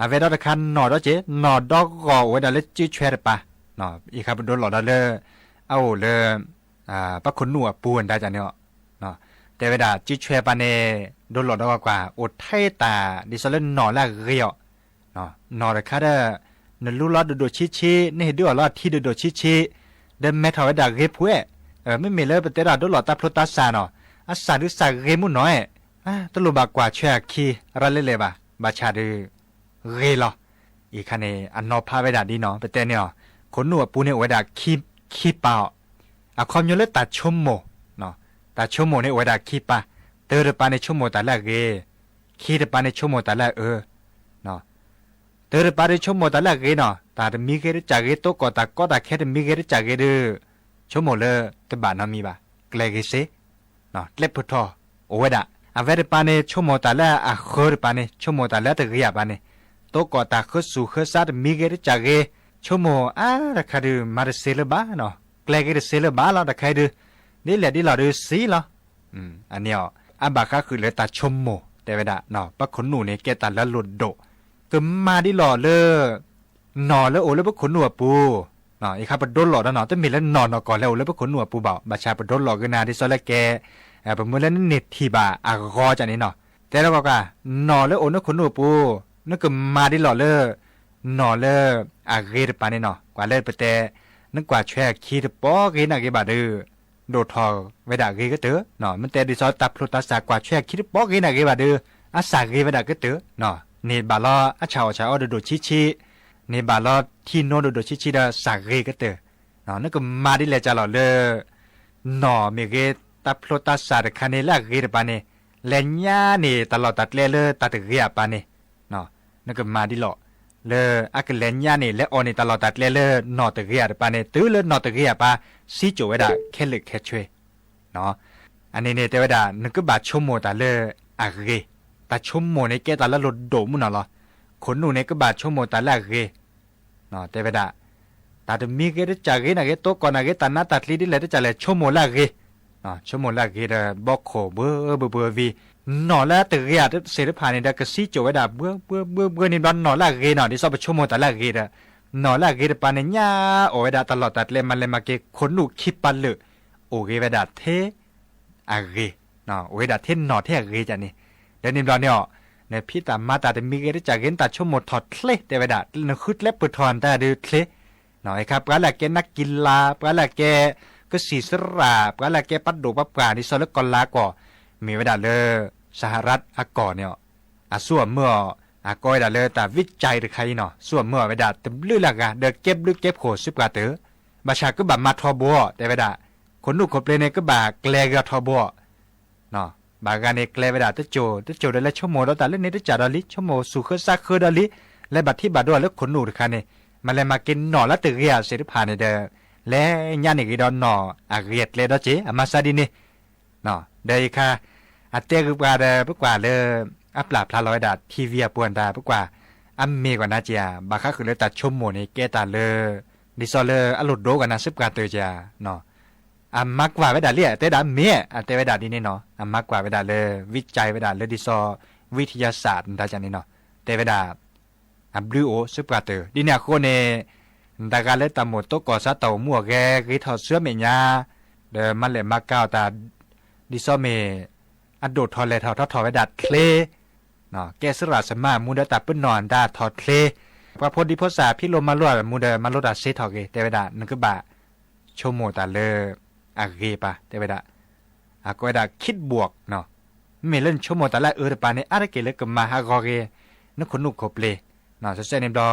အဝဲဒီးတခါနီၢ်ဒီးစ့ၢ် နီၢ်ဒီဂီၢ်အိၣ်ဝဲဒၣ်လၢစုဆွဲတပၤ, အံၤခါပဒိလီၤဒီးလၢ အအိၣ်လၢ ပခိၣ်နူာ်အပူၤအဒါကန့ၣ်အီၤ, တဲဝဲဒၣ်စုဆွဲပၤန့ၣ် ဒိလီၤဒီးကွၢ်ကွၢ် အိၣ်ထဲတၢ် ဒ်သိးလၢနီၢ်လၢအဂ့ၤအီၤ နီၢ်တခါဒီး နလူလီၤဒိၣ်ဒိၣ်ဆံးဆံး နဟ့ၣ်ဒုးအီၣ်လီၤအထံဒိၣ်ဒိၣ်ဆံးဆံး, ဒီးမဲထီၣ်ဝဲဒၣ်ဂ့ၤဖုးအဲၣ်, မ့မ့ၢ်လၢပတဲဒၣ်ဒိလီၤတၢ်ဖျိတၢ်စးနီၤ, အစးဒုးစးဂ့ၤမုၢ်နီၤအဲၣ်, တလိၣ်ဘၣ်ကွၢ်ဆွဲအခံ ရၤလဲလဲၣ်ဘၣ်, ဘၣ်ဆၣ်ဒုး ဂ့ၤလီၤ. အံၤခါန့ၣ် အနီၤဖးဝဲဒၣ်ဒ်နီၤ ပတဲန့ၣ်အီၤ, ခိၣ်နူာ်အပူၤန့ၣ်အိၣ်ဝဲဒၣ်ခံပၤအီၤ, အခီပညီလၢတၢ်ဆိကမိၣ်, တၢ်ဆိကမိၣ်န့ၣ်အိၣ်ဝဲဒၣ်ခံပၤ, တၢတပၤန့ၣ်ဆိကမိၣ်တၢ်လၢအဂ့ၤ, ခံတပၤန့ၣ်ဆိကမိၣ်တၢ်လၢအအၢ တၢတပၤဒုးဆိကမိၣ်တၢ်လၢအဂ့ၤနီၤ, တၢ်တမံၤဂ့ၤတစၢ်ဂ့ၤ တိကီၢ်တၢ်ကီတၢ်ခဲတမံၤဂ့ၤတစၢ်ဂ့ၤဒုး ဆိကမိၣ်လၢတဘၣ်နီတမံၤဘၣ်, ကျဲၤဂ့ၤစ့, ကျဲးဖုးထီၣ်အိၣ်ဝဲဒၣ်, အဝဲတပၤန့ၣ် ဆိကမိၣ်တၢ်လၢအဃၢတပၤန့ၣ် ဆိကမိၣ်တၢ်လၢတဂ့ၤအပၤန့ၣ်, တိကီၢ်တၢ်ဃၢဆူၣ်ဃၢဆါတမံၤဂ့ၤတစၢ်ဂ့ၤ, ဆိကမိၣ်အါတခါဒုး မၤတစ့လၢၤဘၣ်နီၤ, ကျဲၤဂ့ၤတစ့လၢၤဘၣ်လီၤတခါဒုး, ဒ်လဲၣ်ဒ်လဲၣ်ဒုးစံလီၤ အန့ၣ်အီၤ အဘၣ်ဃးဃုာ်လၢတၢ်ဆိကမိၣ် တဲဝဲဒၣ်, ပခိၣ်နူာ်န့ၣ် ကဲတၢ်လၢအလိၣ်ဒိၣ်, ကမၤဒ်လီၤလၢ နီၢ်လၢအိၣ်လၢပခိၣ်နူာ်အပူၤ, အံၤခါပဒိလီၤဒီးနီၤ တမ့ၢ်လၢနီၢ်နီၢ်ကီၢ်လၢအိၣ်လၢပခိၣ်နူာ်အပူၤဘၣ်, ဘၣ်ဆၣ်ပဒိလီၤက့ၤနၤဒ်သိးလၢကဲ, ပမ့ၢ်လၢနန့ၢ်ထံၣ်ဘၣ်အဂီၢ်ကန့ၣ်နီၤ, တဲလီၤကွၢ်ကွၢ်, နီၢ်လၢအိၣ်နခိၣ်နူာ်အပူၤ, နကမၤဒ်လီၤလၢ နီၢ်လၢအဂ့ၤတပၤန့ၣ်နီၤ, ကွၢ်လၢပတဲ နကွၢ်ဆွဲအခံတပီဂ့ၤနဂ့ၤဘၣ်ဒုး ဒိၣ်ထီၣ်ဝဲဒၣ်ဂ့ၤကတၢၢ်, မ့ၢ်တဲဒ်သိးတၢ်ဖျိတၢ်စးကွၢ်ဆွဲအခံတပီဂ့ၤနဂ့ၤဘၣ်ဒုး အစးဂ့ၤဝဲဒၣ်ကတၢၢ်, န့ၢ်ဘၣ်လီၤအဆၣ်အီၣ်ဆၣ်အီဒိၣ်ဒိၣ်ဆံးဆံး, န့ၢ်ဘၣ်လီၤထံနိဒိၣ်ဒိၣ်ဆံးဆံးဒီးစးဂ့ၤကတၢၢ်, နကမၤဒ်လဲၣ်ကလီၤလၢ နီၢ်မ့ၢ်ဂ့ၤ တၢ်ဖျိတၢ်စးတခါန့ၣ်လၢအဂ့ၤတပၤန့ၣ် လဲၤညါန့ၢ်တၢ်လီၢ်တၢ်ကျဲလၢတၢ်တဂ့ၤအပၤန့ၣ် နကမၤဒ်လီၤ လၢအကလဲၤညါန့ၢ် လဲၤအီၣ်န့ၢ်တၢ်လီၢ်တၢ်ကျဲလၢနီၢ်တဂ့ၤအတပၤန့ၣ် တုၤလၢနီၢ်တဂ့ၤအပၤ စံကၠိၣ်ဝဲဒၣ်ခဲလၢာ်ခဲဆ့, အန့ၣ်န့ၣ်တဲဝဲဒၣ် နကဘၣ်ဆိကမိၣ်တၢ်လၢအဂ့ၤ, တၢ်ဆိကမိၣ်န့ၣ်ကဲတၢ်လၢလိၣ်ဒိၣ်မုၢ်နီၤလီၤ, ခိၣ်နူာ်န့ၣ်ကဘၣ်ဆိကမိၣ်တၢ်လၢအဂ့ၤ တဲဝဲဒၣ်, တၢ်တမံၤဂ့ၤတစၢ်ဂ့ၤနဂ့ၤ တိကီၢ်နဂ့ၤ တၢ်နါတၢ်ကျံဒ်လဲၣ်တစၢ်လဲၣ် ဆိကမိၣ်လၢအဂ့ၤ, ဆိကမိၣ်လၢအဂ့ၤဒီး ဘီခိၣ်ဘှၢဘှၢဘှၢဝံၤ, နီၢ်လၢတဂ့ၤဧါတစ့ၢ်တဖၣ်န့ၣ်ဒီး ကစံကၠိၣ်ဝဲဒၣ် ဘှၢဘှၢဘှၢဘှၢန့ၣ်ဘျီ နီၢ်လၢအဂ့ၤနီၤ ဒ်သိးပဆိကမိၣ်တၢ်လၢအဂ့ၤဒီး နီၢ်လၢအဂ့ၤတပၤန့ၣ် ညါအီၣ်ဝဲဒၣ်တၢ်လီၢ်တၢ်ကျဲ မၤလဲၤမၤက့ၤ ခိၣ်နူာ်ခံပၤလၢာ် အိၣ်ဂ့ၤဝဲဒၣ်ထဲ အဂ့ၤ, အိၣ်ဝဲဒၣ်ထဲနီၢ်ထဲအဂ့ၤကန့ၣ်, ဒီးန့ၣ်ဘျီန့ၣ်အီၤ, နဖံးတၢ်မၤတၢ်တမံၤဂ့ၤတစၢ်ဂ့ၤ နတၢ်ဆိကမိၣ်ထီၣ်ချ့ တဲဝဲဒၣ် နဃုကျဲပၢၢ်ထီၣ်နတၢ်ဒုးချ့, အခါပှၤလၢအကဲနၢ်ကံလါ ပှၤလၢအကဲ ကစံၣ်စရၣ် ပှၤလၢအကဲပှၤဒိၣ်ပှၤပှၢ် ဒ်သိးလၢကီၢ်လါကီၢ်, မ့ၢ်ဝဲဒၣ်လၢ စဟရၣ်အကီၢ်န့ၣ်အီၤ, အစိအမၢအီၤ, အကိးဝဲဒၣ်လၢတၢ် ဝံကၠဲး တခါအံၤနီၤ စိအမၢအီၤဝဲဒၣ်တဘျုးလၢအဂၤ ဒီးကဲဘျုးကဲဖှိၣ်စုပှၤတၢၢ်, ဘၣ်ဆၣ်ကဘၣ်မၤထီဘိအီၤ တဲဝဲဒၣ်, ခိၣ်နူာ်ခိၣ်ပျ့ၤန့ၣ် ကဘၣ်ကျဲၤက့ၤအီၤထီဘိအီၤ ဘၣ်ဂၤန့ၣ်ကျဲၤဝဲဒၣ်တစိၢ် တစိၢ်ဒီးလဲၤဆိကမိၣ်ဒီးတၢ်လၢန့ၣ်တစၢ်ဒီးလံ ဆိကမိၣ်ဆူၣ်ဃၢဆါဃၢဒီးလံ, လဲၤဘၣ်ထံၣ်ဘၣ်ဒိအီၤလၢခိၣ်နူာ်တခါန့ၣ်, မၤလဲၤမၤက့ၤနီၢ်လၢတဂ့ၤဧါစ့ၢ်တဖၣ်န့ၣ်ဒီး, လဲၤညါန့ၢ်ဂ့ၤဒီးနီၢ်အဂ့ၤအကျဲဒီးက့ၤ အမၤစၢ်ဒ်န့ၣ် ဒီးယခါ, အတဲဂုာ်ပှၤဒီးပကွၢ်လၢ အပျၢ်ဖျါလီၤဝဲဒၣ် ထံၣ်ဝံၤ အပူၤအတၢ် ပကွၢ်, အမ့ၢ်ကွၢ်နၤက့ၤဧါ ဘၣ်ဃးဃုာ်လၢတၢ်ဆိကမိၣ်န့ၣ် ကဲတၢ်လၢ ဒ်သိးလၢအလိၣ်ဒိကနၣ်စ့ၢ်ပှၤတၢၢ်က့ၤဧါ, အမၤကွၢ်ဝဲဒၣ်လံ အတဲဒၣ်မ့ၢ် အတဲဝဲဒၣ်ဒ်န့ၣ်နီၤ အမၤကွၢ်ဝဲဒၣ်လၢ ဝံကၠဲး ဝဲဒၣ်လၢဒ်သိး ဝံထယၤစၢ် နတၢ်ကန့ၣ်နီၤ, တဲဝဲဒၣ် အဘျုးအိၣ်စ့ၢ်ပှၤတၢၢ် ဒ်န့ၣ်အဃိန့ၣ်, နတၢ်ဂၤလၢတၢ်မိၣ်တိကိၢ်စါတၢ်အိၣ်မူအဂဲၤဂ့ၤထီၣ်ဆူအမဲာ်ညါ, ဒီးမၤလဲၢ်မၤကၤအီၤတၢ်, ဒ်သိးမ့ၢ် အဒိၣ်ထီၣ်လဲၢ်ထီၣ်ထီထီၣ်ဝဲဒၣ်ချ့ ကဲစရၣ်စမါအမူဒီးတၢ်ပနီၣ်အတၢ်ထီၣ်ချ့, ပှၤဖိဒံဖိသၣ်ဖံးလိမၤလိအမူဒီးမၤလိတၢ်စ့ထီၣ်ဂ့ၤ တဲဝဲဒၣ် နကဘၣ် ဆိကမိၣ်တၢ်လၢအဂ့ၤပၢ် တဲဝဲဒၣ်, အကိးဝဲဒၣ် ခံဘှီး, မ့မ့ၢ်လၢနဆိကမိၣ်တၢ်လၢအအၢတပၤန့ၣ် အါတက့ၢ်လၢကမၤဟးဂီၤဂ့ၤ နခိၣ်နူာ်ခိၣ်ပျ့ၤ, စဲးစဲးန့ၣ်ဘျီ,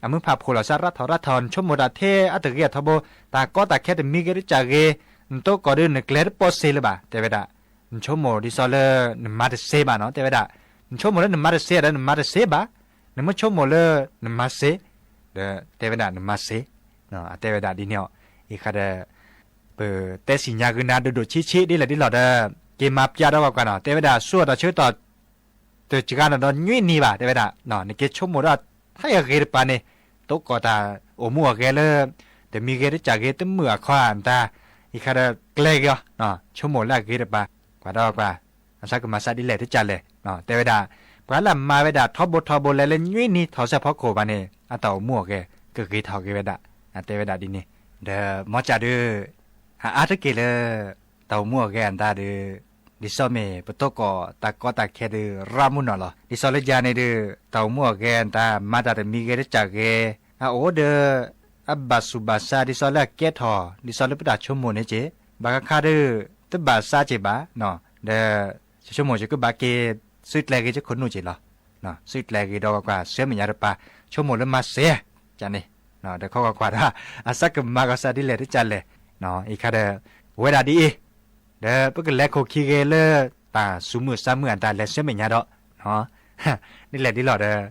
အမုၢ်ဖးဖှိၣ်လီၤစၢ်ရးထီၣ်ရးထီၣ် နဆိကမိၣ်တၢ်ထဲအတဂ့ၤအထီဘိ, တၢ်ကီတၢ်ခဲတမံၤဂ့ၤတစၢ်ဂ့ၤ, နတိကိၢ်ဒုးနကျဲၤတပိာ်စ့လၢၤဘၣ် တဲဝဲဒၣ်, နဆိကမိၣ်ဒ်သိးလၢနမၤတစ့ဘၣ်နီၤ တဲဝဲဒၣ်, နဆိကမိၣ်လၢနမၤတစ့ဒီးနမၤတစ့ဘၣ်, နမ့ၢ်ဆိကမိၣ်လၢနမၤစ့, ဒီးတဲဝဲဒၣ်နမၤစ့, အတဲဝဲဒၣ်ဒ်န့ၣ်အီၤ, အံၤခါဒီး ပတဲစံၣ်ညါဂုာ်နၤဒိၣ်ဒိၣ်ဆံးဆံးဒ်လဲၣ်ဒ်လဲၣ်ဒီး က့ၤမၤပျၢ်ဒီးကွၢ်ကွၢ်နီၤ တဲဝဲဒၣ် ဆူအတၢ်ဆၢကတီၢ် တစှၤနၤဒီးညွံနံၤဘၣ် တဲဝဲဒၣ်, နက့ၤဆိကမိၣ်ဒီး ထဲအဂ့ၤတပၤန့ၣ် သကိးတၢ်အိၣ်မူအဂဲၤလၢ တမံၤဂ့ၤတစၢ်ဂ့ၤ တမုာ်အခီအတၢ် အံၤခါဒီးကျဲဂ့ၤအီၤ ဆိကမိၣ်လၢအဂ့ၤတပၤ ကွၢ်ဒီးကွၢ် အစၢကမၤစးဒ်လဲၣ်တစၢ်လဲၣ် တဲဝဲဒၣ်, ပှၤလၢအမၤဝဲဒၣ်ထီဘိထီဘိလဲၤလၢညွံနံၤထီၣ်စဲးဖီခိၣ်ဘၣ်န့ၣ် အတၢ်အိၣ်မူအဂဲၤ ကဂ့ၤထီၣ်က့ၤဝဲဒၣ်, တဲဝဲဒၣ်ဒ်န့ၣ်, ဒီးမီၢ်ကၢ်ဒုး အအါတက့ၢ်လၢ တၢ်အိၣ်မူအဂဲၤအတၢ်ဒီး ဒ်သိးမ့ၢ်ပသကိးတၢ်ကီတၢ်ခဲဒုးရၢ်မုၢ်နီၢ်လီၤ. ဒ်သိးလၢယၤန့ၣ်ဒုး တၢ်အိၣ်မူအဂဲၤအတၢ် မၤတၢ်တမံၤဂ့ၤတစၢ်ဂ့ၤ အအိၣ်ဒီး အဘၣ်ဆူးဘၣ်ဆါ ဒ်သိးလၢအကဲထီၣ် ဒ်သိးလၢပတၢ်ဆိကမိၣ်န့ၣ်က့ၢ်, ဘၣ်ဃးခါဒုး တဘၣ်ဆါက့ၢ်ဘၣ်, ဒီး ယဆိကမိၣ်ယကဘၣ်က့ၤ သုးကျဲၤဂ့ၤယခိၣ်နူာ်က့ၢ်လီၤ. သုးကျဲၤဂ့ၤဒီးကွၢ်ကွၢ် ဆှၢမဲာ်ညါတပၤ ဆိကမိၣ်လၢမၤစၢၤ ကန့ၣ်, ဒီးခီကွၢ်ကွၢ်ဒီး အစၢကမၤကီးစးဒ်လဲၣ်တစၢ်လဲၣ်, အံၤခါဒီး ဝဲဒၣ်ဒ်အံၤ, ဒီးပကလဲၤခိၣ်ခံဂ့ၤလၢ တၢ်စူၤမုၢ်စါမုၢ်အတၢ်လဲၤဆှၢမဲာ်ညါဒီး ဒ်လဲၣ်ဒ်လဲၣ်ဒီး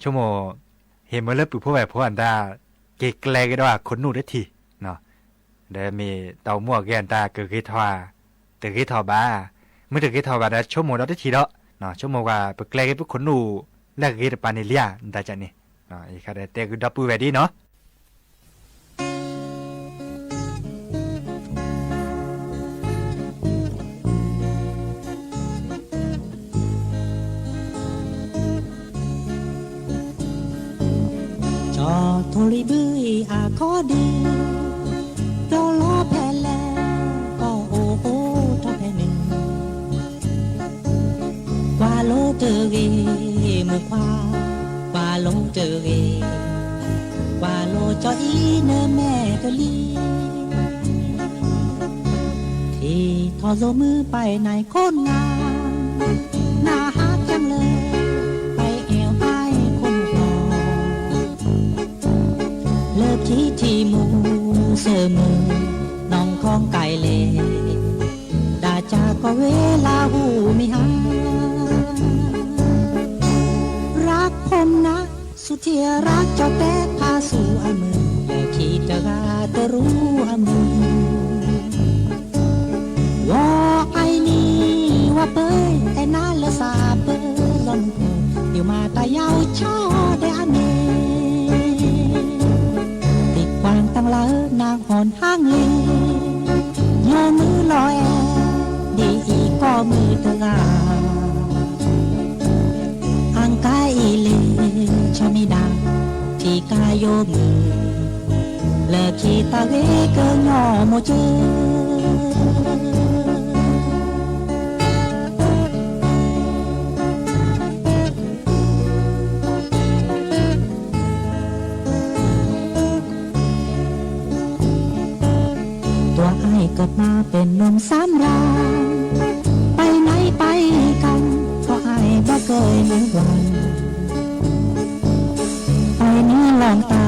ဆိကမိၣ် ဟ့ၣ်မ့ၢ်လၢပုၢ်ဖိဝဲၢ်ဖိအတၢ် က့ၤကျဲၤဂ့ၤဒီးအခိၣ်နူာ်တထံၣ် ဒီးမ့ၢ်တၢ်အိၣ်မူအဂဲၤအတၢ်ကဂ့ၤထီၣ်ဧါ, တဂ့ၤထီၣ်ဘၣ်, မ့ၢ်တဂ့ၤထီၣ်ဘၣ်ဒီး ဆိကမိၣ်ဒီးတထံၣ်ဒီး ဆိကမိၣ်ဝဲ ပကျဲၤဂ့ၤပခိၣ်နူာ်လၢအဂ့ၤတပၤန့ၣ်လံဧါ တၢ်ကန့ၣ်, ယခါဒီးတဲဂုာ်ဒီပုၢ်ဝဲၢ်ဒ်နီၤ ကၠီထူရံဘုအံၤအခီဒုး ဒီးလီၤဖဲလဲၣ် ကအိၣ်အိၣ်ထီၣ်ဖဲန့ၣ် ကွၢ်လိတဂ့ၤ မုၣ်ခွါ ကွၢ်လိတဂ့ၤ, ကွၢ်လိကၠီအံၤနမဲာ်ကလံၤ ထံၣ်ထီၣ်စိမုၢ်ပၢ်နၤခိၣ်နၢ်, နဟးကၢ်လၢ ပှၤအဲၣ်အီၤခိၣ်နူာ်လီၤ, လၢခံထံၣ်မူစၢၤမုၢ် နီၢ်ခီကၢ်လဲၣ် ဒၣ်ကၢ်ကီၢ်ဝဲလၢဟူမံၤဟါ รักผมนะ สุดที่รัก ကၠီတဲဖးဆူအမုၢ် လၢခံတဂၤတရူးအမုၢ် ဝီၤအိၣ်နံၤ ဝီၤပၢၤ အဲၣ်နၤလၢစးပၢၤလီၤမုၢ်ဖိ ယမၤတၢ်ယါအိၣ်ဆီဒဲးအန့ၣ် သံကွၢ်တၢ်လၢနၢ်ဟူနၢ်လံ ညီမုၢ်လီၤအဲၣ် ဒ်အံၤကီၢ်မုၢ်တဂၤ အကါအံၤလ့ ဆီမံၤဒၣ် ထံကါယိမုၢ် လၢခံတၢ်ဂ့ၢ်ကညီမိၢ်ကၢ ตัวอ้ายเกิดมาเป็นหนุ่มสำราญ ไปไหนไปกัน ก็อ้ายบ่เคยลืมวัน ไปเหนือล่องใต้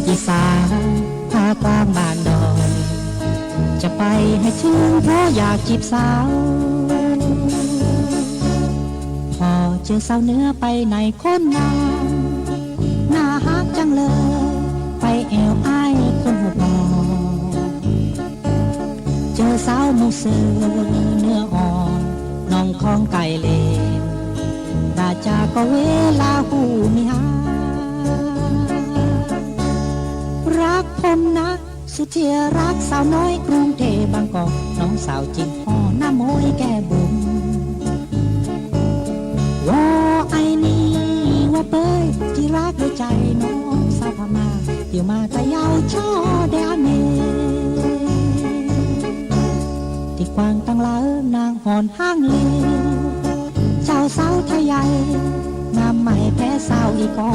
อีสาน ภาคกลางบ้านดอย จะไปให้ถึงเพราะอยากจีบสาว พอเจอสาวเหนือไปไหนคนนั้น น่าฮักจังเลย ไปแอวอ้ายคนหัวปอ เจอสาวมุกเสือเนื้ออ่อน น้องของไก่เหล่ ด่าจากก็เวลาหูมีหา รักผมนะ สุดที่รัก สาวน้อยกรุงเทพบางกอก น้องสาวจิ๋งฮ่อง หน้ามวยแก้มบุ๋ม วอไอนี่ วอเปย ที่รักด้วยใจ น้องสาวพม่า อยู่มาแต่เยาว์ ช่อแดนเม ที่กว้างตั้งหลาย นางอ่อนห้างเล เจ้าสาวไทยใหญ่ งามไม่แพ้สาวอีกอ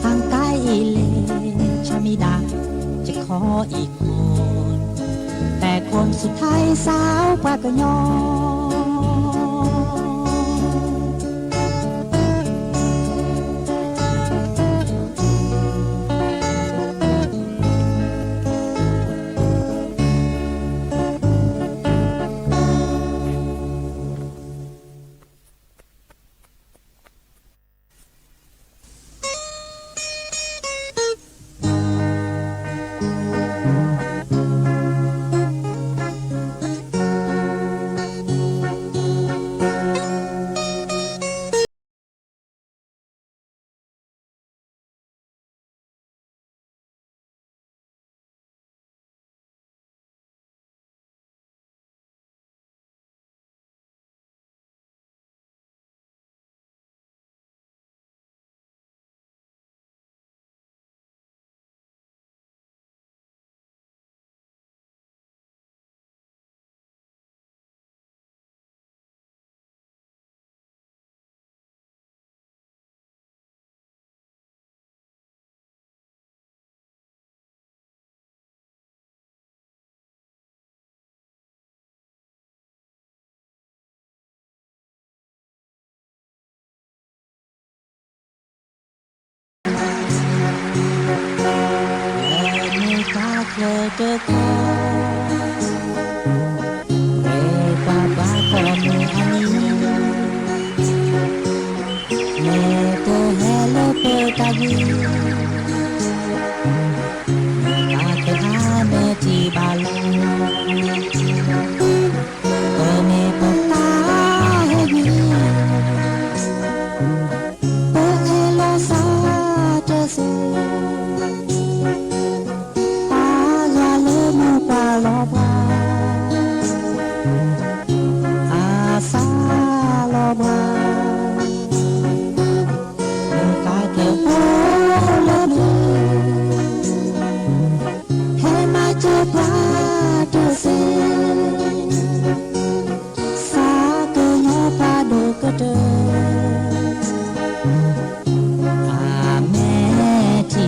ทางกายอีเล ชะมิดา จะขออีกคน แต่คนสุดท้ายสาวปากกะยอ တခီ, မ့ၢ်ကွၢ်ပှၤကိးမုၢ်အနံၤ, မ့ၢ်တဟဲလၢပတၢ်ဂ့ၤ, မ့ၢ်တၢ်ကဟါမဲာ်ထံၣ်ဘၣ်လီၤ, ပမ့ၢ်ပတၢ်ဟဲဂ့ၤ, ပအဲၣ်လီၤစၢ်တစဲး ပၢ်ယွၤလၢမူပှၤလီၤပှၤ, အစၢ်လီၤပှၤ, မ့ၢ်တၢ်ကဲဖိလၢပျၢၤ, ဟဲမၤစၢၤပှၤတစဲး, စးကညီၤပှၤဒိၣ်ကတၢၢ် အမဲာ်ထံ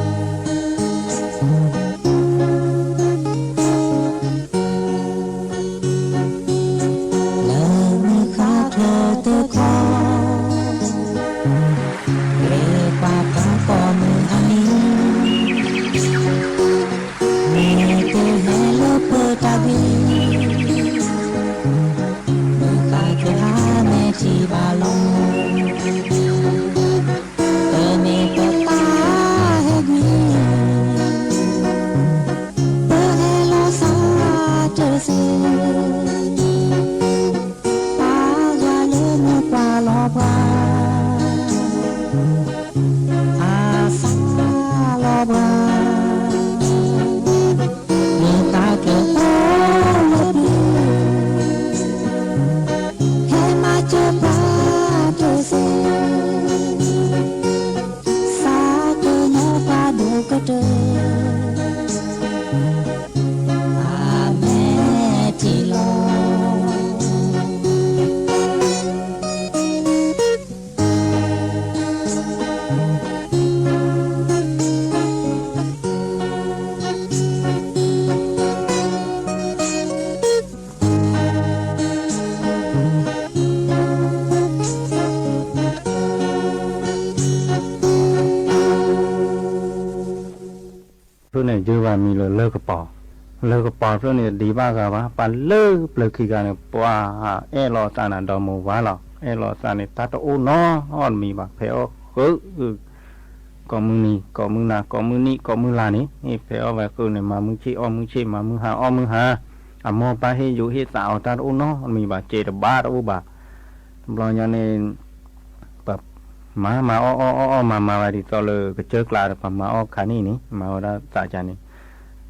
လီၤ. လၢမုၢ်ဃါထၢၣ်တခီ, မ့ၢ်ကွၢ်ပှၤကိးမုၢ်အနံၤ, မ့ၢ်တဟဲလၢပတၢ်ဂ့ၤ, မ့ၢ်တၢ်ကဟါမဲာ်ထံၣ်ဘၣ်လီၤ, ပမ့ၢ်ပတၢ်ဟဲဂ့ၤ, ပအဲၣ်လီၤစၢ်တစဲး ပၢ်ယွၤလၢမူပှၤလီၤပှၤ, အစၢ်လီၤပှၤ, မ့ၢ်တၢ်ကဲဖိလၢပျၢၤ, ဟဲမၤစၢၤပှၤတစဲး, စးကညီၤပှၤဒိၣ်ကတၢၢ် အမဲာ်ထံလီၤ. ဖဲန့ၣ်ယုၢ်ဘၣ်မံၤလၢလၢၢ်ကပီၤ, လၢၢ်ကပီၤဖဲန့ၣ်ဒံးဘၣ်ဂၤဘၣ်, ပှၤလၢပျၢၤခံဂၤန့ၣ် ပှၤအဲၣ်လီၤသးနၤဒီးမိၢ်ဝါလီၤ, အဲၣ်လီၤသးန့ၣ် တၢ်တအိၣ်နီတမံၤဘၣ်, ဖဲအီၣ်ဃုာ် ကိးမုၢ်နံၤ ကိးမုၢ်နၤ ကိးမုၢ်နံၤ ကိးမုၢ်လါန့ၣ်, ဖဲအီၣ်ဝဲဃုာ်န့ၣ် မၤမုၢ်ဆ့ၣ်အီၣ်မုၢ်ဆ့ၣ် မၤမုၢ်ဟါအီၣ်မုၢ်ဟါ, အမိၢ်ပၢ်ဟ့ၣ်ယိးဟ့ၣ်သးအီၤ တၢ်တအိၣ်နီတမံၤဘၣ်, စဲးတဘၣ်တအိၣ်ဘၣ်. တဘျီညါန့ၣ် ပမၤမၤအီၣ်အီၣ်အီၣ်အီၣ်မၤမၤဝဲဒ်သိးလၢကစၢၢ်ကျါဒီး ပမၤအီၣ်ခါနံၣ်န့ၣ် မၤဝဲဒၣ်သးကါန့ၣ်,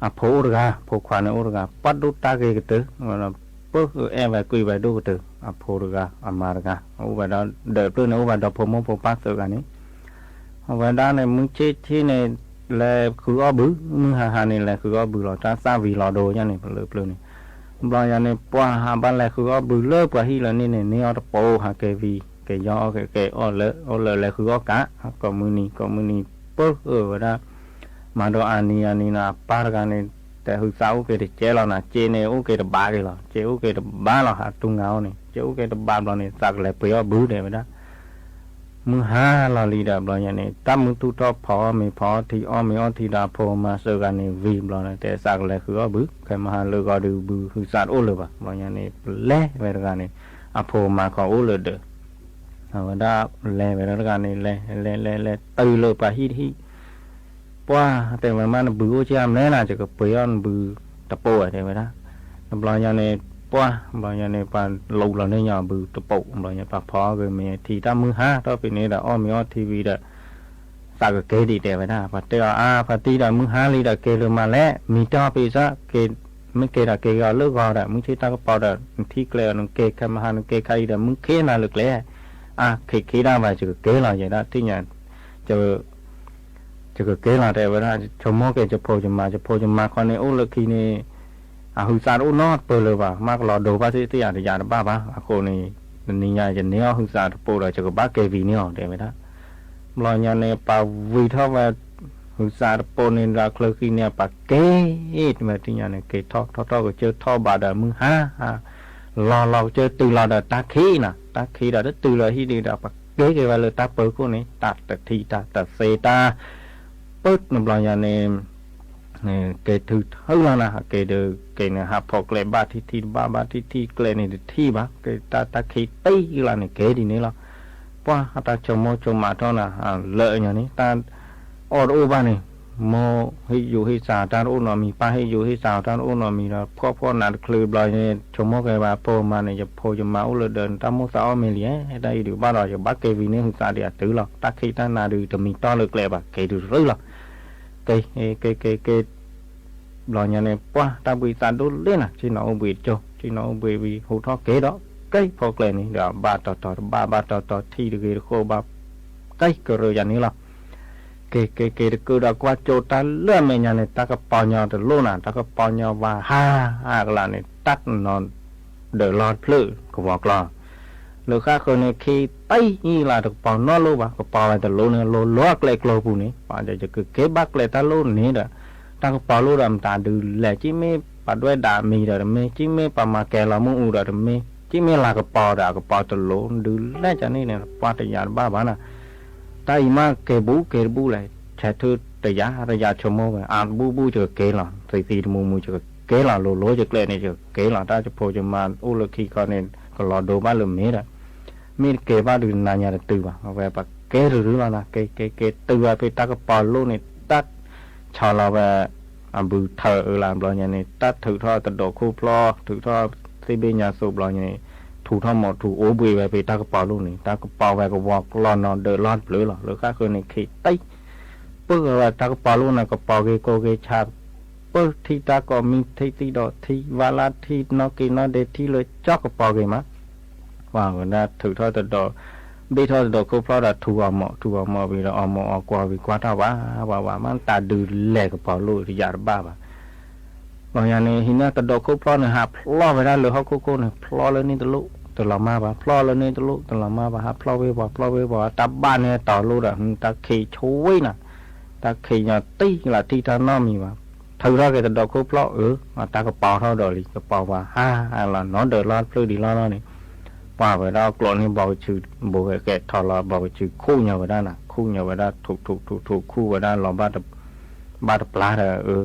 အဖိအိၣ်တဂၤ ဖိခွါန့ၣ်အိၣ်တဂၤ ပှၤဒိၣ်တၢ်ဂ့ၤကတၢၢ်, ပၢအဲၣ်ဝဲကွံာ်ဝဲဒိၣ်ကတၢၢ်, အဖိတဂၤ အမါတဂၤ အိၣ်ဝဲဒၣ်ဒီးဖျၢၣ်န့ၣ် အိၣ်ဝဲဒီးဖိမိၢ်ဖိပၢ်သၢဂၤန့ၣ်, အဝဲဒၣ်န့ၣ် မုၢ်ဆ့ၣ်ဆ့ၣ်န့ၣ် လဲၤဃုအီၣ်ဘု, မုၢ်ဟါဟါန့ၣ် လဲၤဃုအီၣ်ဘုလီၤ, တၢ်သၣ်ဝံၤလီၤဒိညါန့ၣ် ပလၢပျၢၤန့ၣ်, တဘျီညါန့ၣ် ပှၤဟးဘၣ်လဲၤဃုအီၣ်ဘုလၢပှၤဟံၣ်လၢန့ၣ်န့ၣ် န့ၢ်အီၣ်တပိၤ ဟးကဲဝံၤ ကဲယီအီၣ်ကဲကဲအီၣ်လၢ အီၣ်လၢလဲၤဃုအီၣ်ကး ကိးမုၢ်နံၤ ကိးမုၢ်နံၤ ပၢအၢဝဲဒၣ်, မၤဒီးအနံၤအနံၤန့ၣ် အပၢ်တဂၤန့ၣ် တဲဟုးသးအိၣ်က့ၤတကဲလီၤနၤ, စ့န့ၣ်အိၣ်က့ၤတဘၣ်က့ၤလီၤ, စ့အိၣ်က့ၤတဘၣ်လီၤ ဟးတူၢ်ငါအီၤန့ၣ် စ့အိၣ်က့ၤတဘၣ်ဘျီန့ၣ် သးကလဲၤပှ့ၤအီၣ်ဘုတဲဝဲဒၣ် မုၢ်ဟါလီၤလံဒီး ဘျီညါန့ၣ် တၢ်မုၢ်ထူၣ်ထီၣ်ဖီအီၣ်မ့ၤဖီအီၣ်ထံ အီၣ်မ့ၤအီၣ်ထံဒီးအဖိမၤစၢၤဂၤန့ၣ်ဝံၤဘျီန့ၣ် တဲသးကလဲၤဃုအီၣ်ဘု ခဲမဟါလၢဂီၤဒုးဘုဟုးသးတအိၣ်လၢၤဘၣ်. ဘျီညါန့ၣ် ပလဲၤဝဲတဂၤန့ၣ် အဖိမၤခီအိၣ်လၢဒၢး, အဝဲဒၣ်လဲၤဝဲဒၣ်တဂၤန့ၣ် လဲၤလဲၤလဲၤလဲၤတုၤလၢပှၤဟံၣ်တဟံၣ် ပှၢ်တဲဝဲမး နဘုအိၣ်ကၢ်မလဲၣ်နၤ ယကပှ့ၤအီၣ်နဘုတပိၤဝဲတဲဝဲဒၣ်. တဘျီညါန့ၣ် ပှၢ် ဘျီညါန့ၣ် ပှၤလူလီၤန့ၢ်ညီဘုတပိၤ ဘျီညါ ပှၤဖီအီၣ်က့ၤမ့ၤထံ တၢ်မုၢ်ဟါထီၣ်ဖဲန့ၣ်ဒီး အီၣ်မ့ၤအီၣ်ထံဝံၤဒီး သးကကဲဒံးတဲဝဲဒၣ်. ပှၤတဲအီၤ အါ ဖါတံၢ်ဒီး မုၢ်ဟါလံဒီး ကဲလၢမးလဲၣ် မံၤတၢ်ဖဲစၢ် မ့ၢ်ကဲဒီးကဲက့ၤအီၤလၢဂီၤဒီး မုၢ်ဆ့ၣ်တၢ်ကပီၤဒီး နထံၣ်ကျဲအီၤ နကဲခဲမဟါ နကဲခါအံၤဒီး မုၢ်ခ့နၤလၢကျဲ အါ ခ့ခ့ဒၣ်ဘၣ် ယကကဲလီၤယဲဒၣ် သ့ၣ်ညါ ယကကဲလီၤတဲဝဲဒၣ်. ဆိကမိၣ်က့ၤ ယဖိယမါ ယဖိယမါခီန့ၣ် အိၣ်လၢခံန့ၣ် အဟုးသးတအိၣ်နီတပၢၢ်လၢၤဘၣ် မးကလီၤဒိဘၣ်သ့ၣ်သ့ၣ်ယၤတယၤတဘၣ်ဘၣ်. အဃိန့ၣ် တနံၤညါ ယန့ၢ်အီၣ်ဟုးသးတပိၤဒီး ယကဘၣ်ကဲဝံၤန့ၢ်အီၤတဲဝဲဒၣ်. ဘျီညါန့ၣ် ပှၤဝံၤထီၣ်ဝဲ ဟုသးတပိာ်န့ၣ်ဒီး အချၢဃံန့ၣ် ပှၤက့ၤ တမ့ၢ်တညါန့ၣ် က့ၤထီၣ်ထီၣ်ထီၣ်ကစၢၢ်ထီၣ်ဘးဒီးမုၢ်ဟါ လီၤလီၤကစၢၢ်တုၤလီၤဒီးတၢ်ခံးနီၤ, တၢ်ခံးဒီးတတုၤလီၤဟံၣ်ဒံးဒီး ပှၤက့ၤက့ၤဝဲလၢတၢ်ပၢၤခိၣ်န့ၣ် တၢ်တထံၣ်တၢ်တသ့တၢ် ပၢၢ်တဘျီညါန့ၣ် က့ၤထုးထၢလီၤနၤ က့ၤဒီးက့ၤန့ၣ် ဟးဖီၣ်ကျဲဘၣ်ထံထံတဘၣ် ဘၣ်ထံထံကျဲန့ၣ်တထံၣ်ဘၣ် က့ၤတၢ်တၢ်ခံးတ့ၢ်လီၤန့ၣ် က့ၤဒ်န့ၣ်လီၤ. ပှၤတၢ်ဆိမိၣ်ဆိမးထီၣ်နၤ လၢညါန့ၣ် တၢ်အီၣ်တအိၣ်ဘၣ်န့ၣ် မိၢ်ဟ့ၣ်ယူၤဟ့ၣ်သးတၢ်တအိၣ်နီတမံၤ ပၢ်ဟ့ၣ်ယူၤဟ့ၣ်သးတၢ်တအိၣ်နီတမံၤဒီး ဖှီၣ်ဖှီၣ်နးတချုးဘျီန့ၣ် ဆိကမိၣ်က့ၤဘၣ် ဖိမါန့ၣ် ယဖိယမါအိၣ်လၢဒၢးန့ၣ် တၢ်မိၣ်သးအီၣ်မ့ၢ်လံဧါ တၢ်အံၤဒုးဘၣ်ဒီး ယဘၣ်က့ၤဝံၤန့ၢ်ဟုသးဒံးအတုၤလီၤ တၢ်ခံးတၢ်နးဒုးတမံၤတီၢ်လၢကျဲဘၣ် က့ၤတုၤရၢလီၤ. က့ၤ က့ၤ က့ၤ က့ၤ ဘျီညါန့ၣ် ပှၤတၢ်ဘှံးသးဒိၣ်လဲၣ်နၤ ဆ့ၣ်နီၤအိၣ်ဘှံးတကၠိ ဆ့ၣ်နီၤအိၣ်ဘှံးဝံၤ ဟူးထီၣ်က့ၤဒီး က့ၤဖီကျဲန့ၣ်ဒီး ဘၣ်တီၤတီၤတဘၣ် ဘၣ်တီၤတီၤထံၣ်တဂ့ၤတဃိးဘၣ် က့ၤကရၢယၤန့ၣ်လီၤ. က့ၤ က့ၤ က့ၤတကုာ်ဒီးကွၢ်ကၠိတၢ်လၢအမဲာ်ညါန့ၣ် တၢ်ကပီၤညီတလိၣ်နၤ တၢ်ကပီၤညီဝါဟါ အကလးန့ၣ် တၢ်နီၤဒၢးလီၢ်တဖျၢၣ်ကဝီၤကျီၢ် လၢဃၣ်ဃၢၤန့ၣ် ခံးတံၢ်လၢတကပီၤနီၢ်လိၣ်ဘၣ် ကပီၤဝဲတလိၣ်န့ၣ် လိၤလိၤအကျဲကျိပူၤန့ၣ် ပှၤယကက့ၤဘၣ်ကျဲတၢ်လိၣ်န့ၣ်ဒီး တၢ်ကပီၤလိၣ်ဒီးမတၤဒုးလဲၣ် က့မ့ၢ်ပှၤဒွဲၣ်ဒၣ်မံၤဒီးတမ့ၢ် က့မ့ၢ်ပှၤမၤကဲၤလီၤမုၢ်အူဒီးတမ့ၢ် က့မ့ၢ်လၤကပီၤဒီးအကပီၤတလိၣ် ဒုးလဲၣ်ကန့ၣ်န့ၣ် ပှၤတယာ်တဘၣ်ဘၣ်နၤ တၢ်အံၤမးကဲၤဘူးကဲၤတဘူးလဲၣ် ဆဲးထၢၣ်တယာ်တယာ်ဆိကမိၣ်ဝဲ အါတဘူၣ်ဘူၣ်ယကက့ၤလီၤ သံသံတမူမူယကက့ၤလီၤ လိၤလိၤယကျဲန့ၣ်ယကက့ၤလီၤ တၢ်ယဖိယမါအိၣ်လၢခံခီန့ၣ် ကလီၤဒိဘၣ်လၢမ့ၢ်ဒီး မ့ၢ်တကဲၤဘၣ်ဒုးနၤညါတတုၤဘၣ် အဝဲပှၤကဲၤတရုၤလီၤနၤ က့ၤ က့ၤ က့ၤ တုၤဝဲဖဲတၢ်ကပီၤလိၣ်န့ၣ် တၢ်ဆီလီၤဝဲ အဘုထၢၣ်အၢလၢဘျီညါန့ၣ် တၢ်ထုးထီၣ်တဒိးခိၣ်ဖျီ ထုးထီၣ်သ့ၣ်ဘ့ၣ်ညါသိးဘျီညါန့ၣ် ထူးထီၣ်မီးထူးအိၣ်ဘှံးဝဲဖဲတၢ်ကပီၤလိၣ်န့ၣ် တၢ်ကပီၤဝဲကဝီၤကျီၢ်နီၤဒၢးလီၢ်တဖျၢၣ်လီၤ လၢဃၣ်ဃၢၤန့ၣ် ခံးတံၢ် ပၢၢ်ဝဲတၢ်ကပီၤလိၣ်န့ၣ် ကပီၤဂ့ၤကိးဂ့ၤဆး ပၢၢ်ထံၣ်တၢ်ကိးမံထံၣ်သံၣ်ဒီးထံၣ် ဝါလၢထံၣ်နီၣ်က့ၤနီၣ်ဒ့ထံၣ်လၢကၠီကပီၤဂ့ၤမး ပှၤဝဲဒၣ်ထုးထီၣ်တဒိး ဘ့ၣ်ထီၣ်တဒိးခိၣ်ဖျီဒီးထူးအီၤမီး ထူးအီၤမီးဝံၤဒီးအီၣ်မီးအီၣ်ကွၢ်ဝံၤကွၢ်ထီၣ်ဝး ဝးဝးမး တၢ်ဒုးလဲၤကပီၤလိၣ်တယာ်တဘၣ်ဘၣ် ဘျီညါန့ၣ် ဟံးန့ၢ်တဒိးခိၣ်ဖျီန့ၣ် ဟးဖျီဝဲဒၣ်လၢဟီၣ်ခိၣ်ခိၣ်န့ၣ် ဖျီလၢန့ၣ်တလိၣ် တလီၤမၢ်ဘၣ် ဖျီလၢန့ၣ်တလိၣ် တလီၤမၢ်ဘၣ် ဟးဖျီဝ့ၤဝီၤ ဖျီဝ့ၤဝီၤ တၢ်ဘၣ်န့ၣ်တီၤလိၣ်ဒီး တၢ်ခံးဆိနၤ တၢ်ခံးညီတံၢ်လၢထံၣ်တၢ်နီတမံၤဘၣ် ထုးထီၣ်က့ၤတဒိးခိၣ်ဖျီအၢ တၢ်ကပီၤထီၣ်ဒီးလံ ကပီၤဝဲဟါလီၤ နီၢ်ဒၢးလီၢ်တဖျၢၣ်ဒံးလီၢ်လီၢ်န့ၣ် ပှၤဝဲဒၣ်အကျိးန့ၣ် ဘီကဆူး ဘိးဂဲၤဃဲးထီၣ်လီၤ ဘီကဆူးခူၣ်ညီဝဲဒၣ်နၤ ခူၣ်ညီဝဲဒၣ် ထူးထူးထူးထူးခူၣ်ဝဲဒၣ်လီၤ ဘၣ်တပျၢ်ဒီးအၢ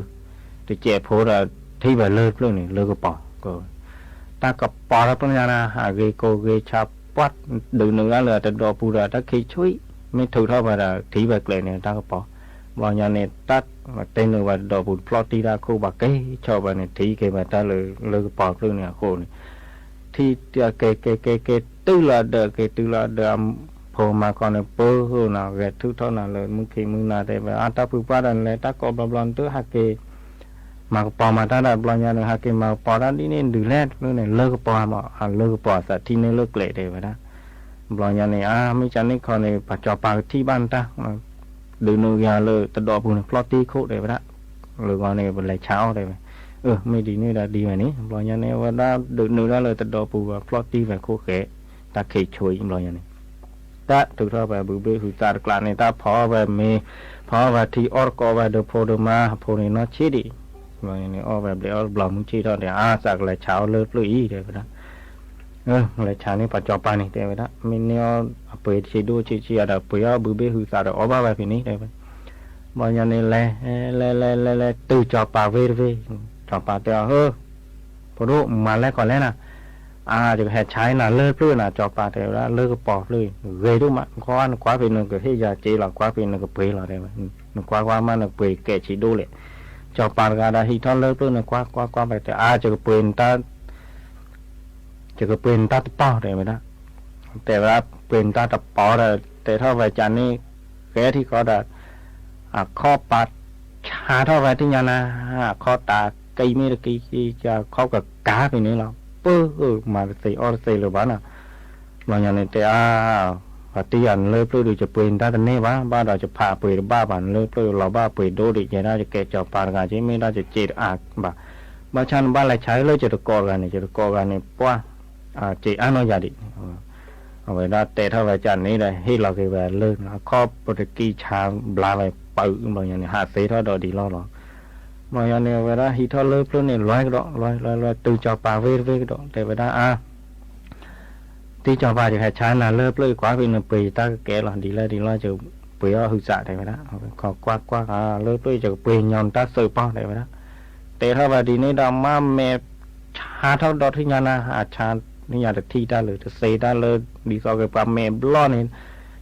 တစဲးဖိဒီး ထံၣ်ဝဲလၢတဖျၢၣ်န့ၣ် လၢကပီၤ တၢ်ကပီၤတဖျၢၣ်ညါနၤ ဟးဂ့ၤကိးဂ့ၤဆးပှၢ် ဒုးနုာ်ဒၣ်လၢတဒိးပူၤဒီး တၢ်ခံးဆိ မ့ၢ်ထုးထီၣ်ဖဲဒီး ထံၣ်ဝဲကျဲန့ၣ် တၢ်ကပီၤ ဘျီညါန့ၣ် တၢ်တဲနုာ်ဝဲတဒိးပူၤတဖျီၣ်တံၢ်တၢ်ခိၣ်ဘၣ်က့ၤဆီၣ်ဝဲန့ၣ် ထံၣ်က့ၤဝဲတၢ်လၢ လၢကပီၤတဖျၢၣ်န့ၣ်အဃိန့ၣ် ထံၣ်က့ၤက့ၤက့ၤက့ၤတုၤလီၤဒၢး က့ၤတုၤလီၤဒၢး အဖိမါခီန့ၣ် ပၢၢ်နၤ ဂဲၤထုးထီၣ်နၤလၢမုၢ်ခံမုၢ်နၤတဲဝဲ အါ တၢ်ဖုပှၢ်ဒီးနလဲၤတၢ်ကိးဘျီဘျီ နတဟးက့ၤ မၤကပီၤမၤတၢ်ဒီး ဘျီညါန့ၣ် ဟးက့ၤမၤကပီၤတၢ်ဒ်န့ၣ် ဒုးလဲၣ်တဖျၢၣ်န့ၣ် လၢကပီၤမး အလၢကပီၤအသးထံၣ်န့ၢ်လၢကျဲတဲဝဲဒၣ် ဘျီညါန့ၣ် အါ မ့ၢ်ကန့ၣ်ခီန့ၣ် ပှၤစီၤပၤကထံၣ်ဘၣ်နတၢ် ဒုးနုာ်က့ၤလၢတဒိးပူၤန့ၣ် ဖျီၣ်တံၢ်ခိၣ်တဲဝဲဒၣ် လၢဂီၢ်န့ၣ် ပလဲၤဆါအီၣ်တဲဝဲ အၢ မ့ၢ်ဒ်န့ၣ်ဒီးဒ်ဝဲန့ၣ် ဘျီညါန့ၣ် အဝဲဒၣ်ဒုးနုာ်ဒၣ်လၢတဒိးပူၤ ဖျီၣ်တံၢ်ဝဲခိၣ်ဃဲ တၢ်ခံးဆိဘျီညါန့ၣ် တၢ်ထုးထီၣ်ဝဲဘုဘ့ၣ်ဟုသးတကျးန့ၣ် တၢ်ဖီအီၣ်ဝဲမ့ၤ ဖီအီၣ်ဝဲထံအီၣ်တကိးဝဲဒီးဖိဒီးမါ အဖိန့ၣ်နီၢ်ဆံးဒံး ဘျီညါန့ၣ် အီၣ်ဝဲဘျဲးအီၣ်တဘျီမုၢ်ဆ့ၣ်ထီၣ်ဒီး အါ သးကလဲၤဆါအီၣ်လၢတဖျၢၣ်အံၤတဲဝဲဒၣ် လဲၤဆါန့ၢ်ပှၤစီၤပၤန့ၣ်တဲဝဲဒၣ် မ့ၢ်န့ၢ်အီၣ်အပှ့ၤဆံးဒိၣ်ဆံးဆံးဒီး ပှ့ၤအီၣ်ဘုဘ့ၣ်ဟုသးဒီးအီၣ်ဘၣ်ဝဲဖဲန့ၣ်တဲဝဲ ဘျီညါန့ၣ်လဲၤ လဲၤလဲၤလဲၤလဲၤတုၤစီၤပၤဝ့ၢ်တဝ့ၢ် စီၤပၤတဲအီၤ ဟၢ ဖိဒိၣ်မၤလဲၣ်ကီးလဲၣ်နၤ အါ ယကဟဲဆါနၤလၢတဖျၢၣ်နၤ စီၤပၤတဲဝဲဒၣ် လၢကပီၤတဖျၢၣ် ဂ့ၤဒိၣ်မး နကွၢ်နကွၢ်ဖဲနကဟ့ၣ်ယၤစ့လီၤ ကွၢ်ဖဲနကပှ့ၤလီၤတဲဝဲ နကွၢ်ကွၢ်မး နပှ့ၤကဲးဆံးဒိၣ်လဲၣ် စီၤပၤတဂၤဒီးဟံးထီၣ်လၢတဖျၢၣ်န့ၣ် ကွၢ်ကွၢ်ကွၢ်ဖဲတဲ အါ ယကပှ့ၤနတၢ် ယကပှ့ၤနတၢ်တပီၤတဲဝဲဒၣ် တဲဝဲဒၣ် ပှ့ၤနတၢ်တပီၤဒီး တဲထီၣ်ဝဲကန့ၣ် ဃဲထံဃီဒီး အခီၣ်ပၤဆါထီၣ်ဝဲတညါနၤ အခီၣ်တၢ်ကံမ့ၢ်တကံ အခီၣ်ကကၤဖဲန့ၣ်လီၤ ပၢၢ် မၤတသ့အီၣ်တသ့လၢၤဘၣ်နၤ ဘျီညါန့ၣ်တဲ အါ ပှၤတံၢ်ယၤနလၢပျၢၢ်ဒုး ယပှ့ၤနတၢ်တန့ၢ်ဘၣ် ဘၣ်ဒီးယဖးပှ့ၤတဘၣ်ဘၣ် နလၢပျၢၢ်လီၤဘၣ်ပှ့ၤဒိၣ်ဒံး ယဲဒၣ်ယကဲစီၤပၤတဂၤက့ မ့ၢ်ဒၣ်ယစ့တအါဘၣ် ဘၣ်ဆၣ်နဘၣ်လဲၤဆါလၢယတကိးတဂၤန့ၣ် ယတကိးတဂၤန့ၣ် ပှၢ် စ့အါနီၢ်ယၤဒံး အဝဲဒၣ်တဲထီၣ်ဝဲကန့ၣ်ဒီး ဟ့ၣ်လီၤက့ၤဝဲလၢ အခီၣ်ပတကံဆါဘျါဝဲ ပှၤတၢ်ပၢၢ်ဘျီညါန့ၣ် ဟးသ့ထီၣ်ဒီးဒ်လီၢ်လီၤ. ဘျီညါန့ၣ် အဝဲဒၣ်ဟံးထီၣ်လၢပျၢၤန့ၣ် လွဲကဒီး လွဲလွဲလွဲ တုၤစီၤပၤဝ့တဝ့ကဒီး တဲဝဲဒၣ်အါ တံၢ်စီၤပၤ ယဟဲဆါနၤလၢပျၢၤ ကွၢ်ဖဲနပှ့ၤယတၢ်ကကဲလီၤ ဒ်လဲၣ်ဒ်လဲၣ် ယပှ့ၤအီၣ်ဟုးစး တဲဝဲဒၣ်. ခီကွၢ်ကွၢ်လၢပျၢၤ ယကပှ့ၤညီနတၢ်စၢးပီၢ် တဲဝဲဒၣ်. တဲထီၣ်ဘၣ်ဒ်န့ၣ်ဒီး မ့ၢ်မဲာ်ဆါထီၣ်ဒီးထံၣ်ညါနၤ ဟးဆါထံၣ်ညါတထံၣ်တၢ်လၢ တသ့တၢ်လၢ ဒ်သိးက့ၤပှၤမဲာ်ဘျီၣ်န့ၣ်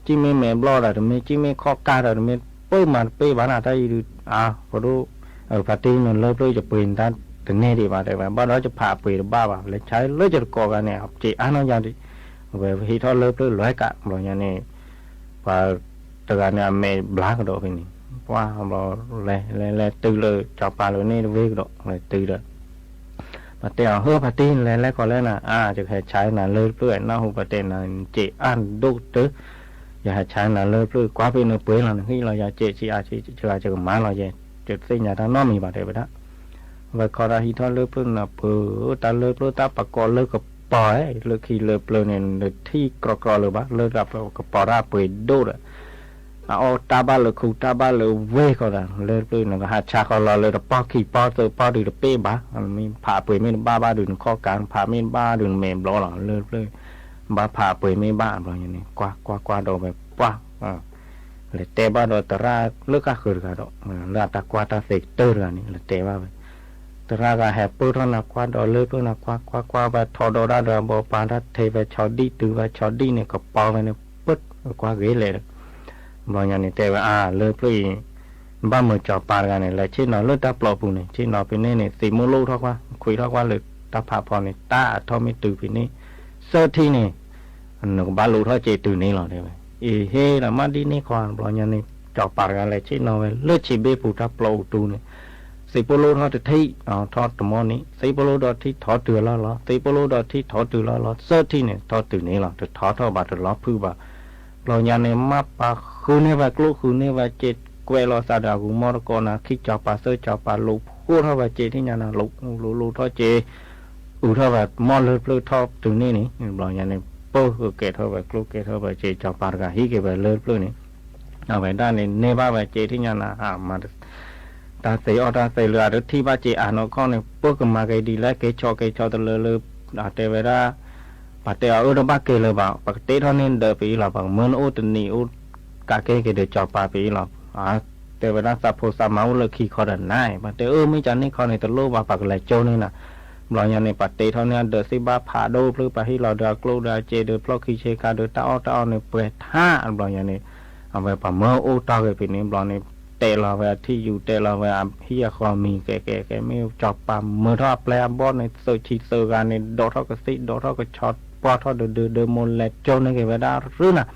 ကံၣ်မ့ၢ်မဲာ်ဘျီၣ်ဒီးတမ့ၢ် ကံၣ်မ့ၢ်ခီၣ်ကါဒီးတမ့ၢ် ပၢၢ်မၤတပ့ၢ်ဘၣ်နၤ တၢ်အံၤဒုး အါ ဖိဒိၣ် ဖါတံၢ်နလၢပျၢၤ ယပှ့ၤနတၢ်တန့ၢ်ဒံးဘၣ် တဲဝဲ ဘၣ်ဒီးယဖးပှ့ၤတဘၣ်ဘၣ် လဲၤဆါလၢယတကိးဂၤန့ၣ် စ့းအါနီၢ်ယၤဒံး ဝဲဟံးထီၣ်လၢပျၢၤလွဲကး ဘျီညါန့ၣ် ပှၤတဂၤန့ၣ် အမဲာ်ဘျါကဒီးဖဲန့ၣ် ပှၤဘျီ လဲၤလဲၤလဲၤတုၤလၢစီၤပၤလၢန့ၣ်တဝ့ကဒီး လဲၤတုၤဒီး ပှၤတဲအီၤ ဟၢ ဖါတံၢ် နလဲၤလဲၤခီလဲၣ်နၤ အါ ယကဟဲဆါနၤလၢပျၢၤ နၢ်ဟူပှၤတဲနၤ စ့းအါဒိၣ်ကတၢၢ် ယဟဲဆါနၤလၢပျၢၤ ကွၢ်ဖဲနပှ့ၤလီၤ နဟံၣ်လီၤယၤစ့း စ့းအါ စ့းအါ ယကမၤလီၤယဲ ယတသ့ၣ်ညါတၢ်နီတမံၤဘၣ် တဲဝဲဒၣ်. ဝဲခီဒီးဟံးထီၣ်လၢပျၢၤနၤ ပၢၤ တၢ်လၢပျၢၤတၢ်ပကိးလၢကပီၤ လၢခံလၢပျၢၤန့ၣ် နထံၣ်ကြီကြီလၢၤဘၣ် လၢကပီၤတၢ်ပှ့ၤဒိၣ်ဒီး အအီၣ်တၢ်ဘၣ်လၢခူ တၢ်ဘၣ်လၢဝ့ၢ်ဃီဒီး လၢပျၢၤန့ၣ် ကဟးဆါဃီလီၤလၢတပီၢ်ခံပီၢ်သၢပီၢ်ဒုးတပ့ၢ်ဘၣ် မ့ၢ်ဖးပှ့ၤမ့ၢ်တဘၣ်ဘၣ်ဒုး နခီၣ်ကါ နဖးမ့ၢ်တဘၣ်ဒုး နမဲာ်ဘျီၣ်လီၤ လၢပျၢၤ ဘၣ်ဖးပှ့ၤမ့ၢ်ဘၣ် ဘျီညါန့ၣ် ကွၢ်ကွၢ်ကွၢ်ဒီးဝဲပှၢ် လဲၤတဲဘၣ်ဒီးသရၣ်လၢဃၣ်ဃၢၤတဂၤဒီး လၢအတၢ်ကွၢ်တၢ်သ့ကတၢၢ်တဂၤန့ၣ် လဲၤတဲဘၣ်ဝဲ သရၣ်ဂၤဟဲပၢၢ်ထီၣ်နၤ ကွၢ်ဒီးလၢပျၢၤနၤ ကွၢ်ကွၢ်ကွၢ်ဝဲ ထီဒီးတၢ်ဒီးအဘီပၤ တၢ်ထဲဝဲဆီဒံၣ် တုၤဝဲဆီဒံၣ်န့ၣ် ကပီၤဝဲန့ၣ် ပၢၢ်ကွၢ်ဂ့ၤလဲၣ်ဒီး ဘျီညါန့ၣ် တဲဝဲအါ လၢပျၢၤအံၤ ဘၣ်မုာ်စီၤပၤတဂၤန့ၣ် လဲၤဆ့ၣ်နီၤလၢတၢ်ပျီပူၤန့ၣ် ဆ့ၣ်နီၤဖဲန့ၣ်န့ၣ် သ့ၣ်မိၢ်လိၣ်ထီၣ်ကွၢ် ခွံထီၣ်ကွၢ်လၢတၢ်ဖးဖီန့ၣ် တၢ်အထီၣ်မ့ၢ်တုၤဖဲန့ၣ် သၢထံၣ်န့ၣ် နကဘၣ်လူၤထီၣ်စ့းတုၤန့ၣ်လီၤ တဲဝဲ. အ့ဟ့ၣ်လီၤ မ့ၢ်ဒ်န့ၣ်ခီ ဘျီညါန့ၣ် စီၤပၤတဂၤလဲၤဆ့ၣ်နီၤဝဲ လၢဆံးဘ့ၣ်ပူၤတၢ်ပျီအူတူန့ၣ် သ့ၣ်ဖိလိၣ်ထီၣ်တထံၣ် ထီၣ်တမီၢ်န့ၣ် သ့ၣ်ဖိလိၣ်ဒီးထံၣ်ထီၣ်တုၤအလီၢ်လီၤ သ့ၣ်ဖိလိၣ်ဒီးထံၣ်ထီၣ်တုၤလီၢ်လီၤ သၢထံၣ်န့ၣ် ထီၣ်တုၤန့ၣ်လီၤ တထီၣ်ထီၣ်ဘၣ်တလီၤဖုးဘၣ် ဘျီညါန့ၣ် မ့ၢ်ပာ်ဃုန့ၢ်ဝဲကျိၣ်ဃုန့ၢ်ဝဲစ့း ကွဲးလီၤသးဒီးအဂူၤမီၢ်တကိးနၤ ခံစီၤပၤသၢစီၤပၤ လူၤဖှိၣ်ထီၣ်ဝဲစ့းထံၣ်ညါနၤ လူၤလူၤလူၤထီၣ်စ့း အုးထီၣ်ဝဲမီၢ်လၢပျၢၤထီၣ်တုၤန့ၣ်န့ၣ် ဘျီညါန့ၣ် ပၢၢ်ကကဲထီၣ်ဝဲကျိၣ်ကဲထီၣ်ဝဲစ့း စီၤပၤတဂၤဟံးက့ၤဝဲလၢပျၢၤန့ၣ် အဝဲဒၣ်န့ၣ် န့ၢ်ဘၣ်ဝဲစ့းထံၣ်ညါနၤ မၤ တၢ်သ့အီၣ်တၢ်သ့လၢအတထံၣ်ဘၣ်စ့းအါနီၢ်ခီန့ၣ် ပၢၢ်ကမၤက့ၤဒ်လဲၣ် က့ၤဆီးက့ၤဆီးတလၢလၢ တဲဝဲဒၣ် ပှၤတဲအီၤအၢတဘၣ်က့ၤလၢၤဘၣ် ပကတ့ထီၣ်န့ၢ်ဒၢးပအံၤလီၤ ပကမၢနအိၣ်တနံၤအိၣ်ကးက့ၤက့ၤဒီးစီၤပၤပအံၤလီၤ တဲဝဲဒၣ်သးဖိသးမါအိၣ်လၢခံခီဒီးနၤ ပှၤတဲအၢ မ့ၢ်ကန့ၣ်ခီန့ၣ် တလိၣ်ဘၣ် ပှၤကလဲၤကၠိန့ၢ်နၤ ဘျီညါန့ၣ် ပှၤတ့ထီၣ်န့ၢ်အဒၢးသ့ၣ်ဘၣ်ဖးဒိၣ်ဖျၢၣ် ပှၤဟ့ၣ်လီၤဒီးအကျိၣ်ဒီးအစ့းဒီးဖျီၣ်ခံဆ့ကၤဒီးတၢ်အီၣ်တၢ်အီန့ၣ် ပှဲၤထါ ဘျီညါန့ၣ် အဝဲပှၤမၢအိၣ်တီၢ်က့ၤဖဲန့ၣ် ဘျီန့ၣ် တဲလီၤဝဲအထံၣ်ယူၤ တဲလီၤဝဲအဟံၣ်အဃီမံၤ ကဲကဲကဲ မ့ၢ်စီၤပၤမၢထီၣ်အပျဲၢ်အဘီၣ်န့ၣ် သုးဆံသုးဂၤန့ၣ် ဒိးထီၣ်ကသ့ၣ် ဒိးထီၣ်ကဆီ ပှၢ်ထီၣ်ဒုးဒုးဒုး မိၢ်လဲၤကၠိန့ၢ်က့ၤဝဲဒၣ်ရုၢ်နၤ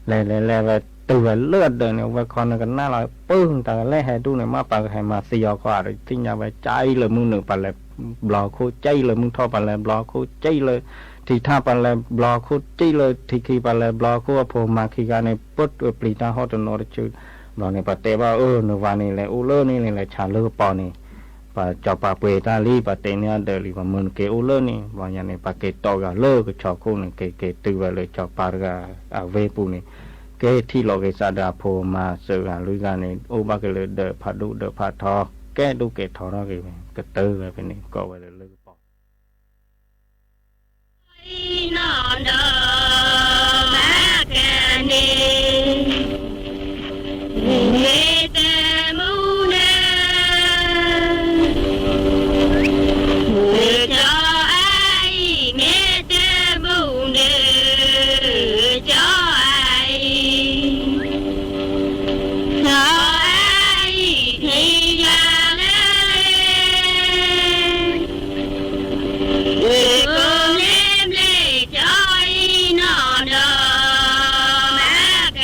လဲၤလဲၤလဲၤဝဲတုၤဝဲလၢအဒၢးန့ၣ် အဝဲခီန့ၣ်ကနၣ်လီၤ ပၢ်တၢ်ကလဲၤဟဲဒူၣ်န့ၣ် မ့ၢ်ပှၤကဟဲမၤသံအီၤခီ သ့ၣ်ညါဝဲ ကၠံလၢမုၢ်နုာ်ပှၤလဲၤဘျီခိၣ် ကၠံလၢမုၢ်ထီၣ်ပှၤလဲၤဘျီခိၣ် ကၠံလၢထံထၣ်ပှၤလဲၤဘျီခိၣ် ကၠံလၢထံခံပှၤလဲၤဘျီခိၣ် အဖိမါခံဂၤန့ၣ် ပၢၢ်ပျံၤတၢ်ဟီၣ်တနီၤတစု ဘျီန့ၣ် ပှၤတဲဘၣ်အၢ နဝၤန့ၣ် လဲၤအိၣ်လၢန့ၣ်န့ၣ် လဲၤဆါလၢကပီၤန့ၣ် ပှၤစီၤပၤပှ့ၤတၢ်လံ ပှၤတ့န့ၢ်အဒၢးလံ ပှၤမၢနက့ၤအိၣ်လၢန့ၣ် ဘျီညါန့ၣ် ပှၤက့ၤတီၢ်ဂၤလၢကဆီခိၣ်န့ၣ် က့ၤက့ၤတုၤဝဲလၢစီၤပၤတဂၤအဝ့ၢ်ပူၤန့ၣ် က့ၤထံၣ်လိာ်က့ၤစးဒီးအဖိမါသၢဂၤလွံၢ်ဂၤန့ၣ် အိၣ်ဘၣ်က့ၤလၢဒၢးဖးဒိၣ်ဒၢးဖးထီ ကဲဒိၣ်ကဲထီထီၣ်က့ၤဝဲ ကတၢၢ်ဝဲဖဲန့ၣ် ကိးဝဲလၢလၢကပီၤ နီၢ်ဒီးဘၣ်ကန့ၣ် မ့ၢ်တမူန့ၣ် ကၠီအအံၤ မ့ၢ်တမူန့ၣ် ကၠီအအံၤ ကၠီအအံၤ ထံၣ်ယၤလၢ ကိးမ့ၢ်ဘျ့ကၠီအံၤနီၢ်ဒီး မၤ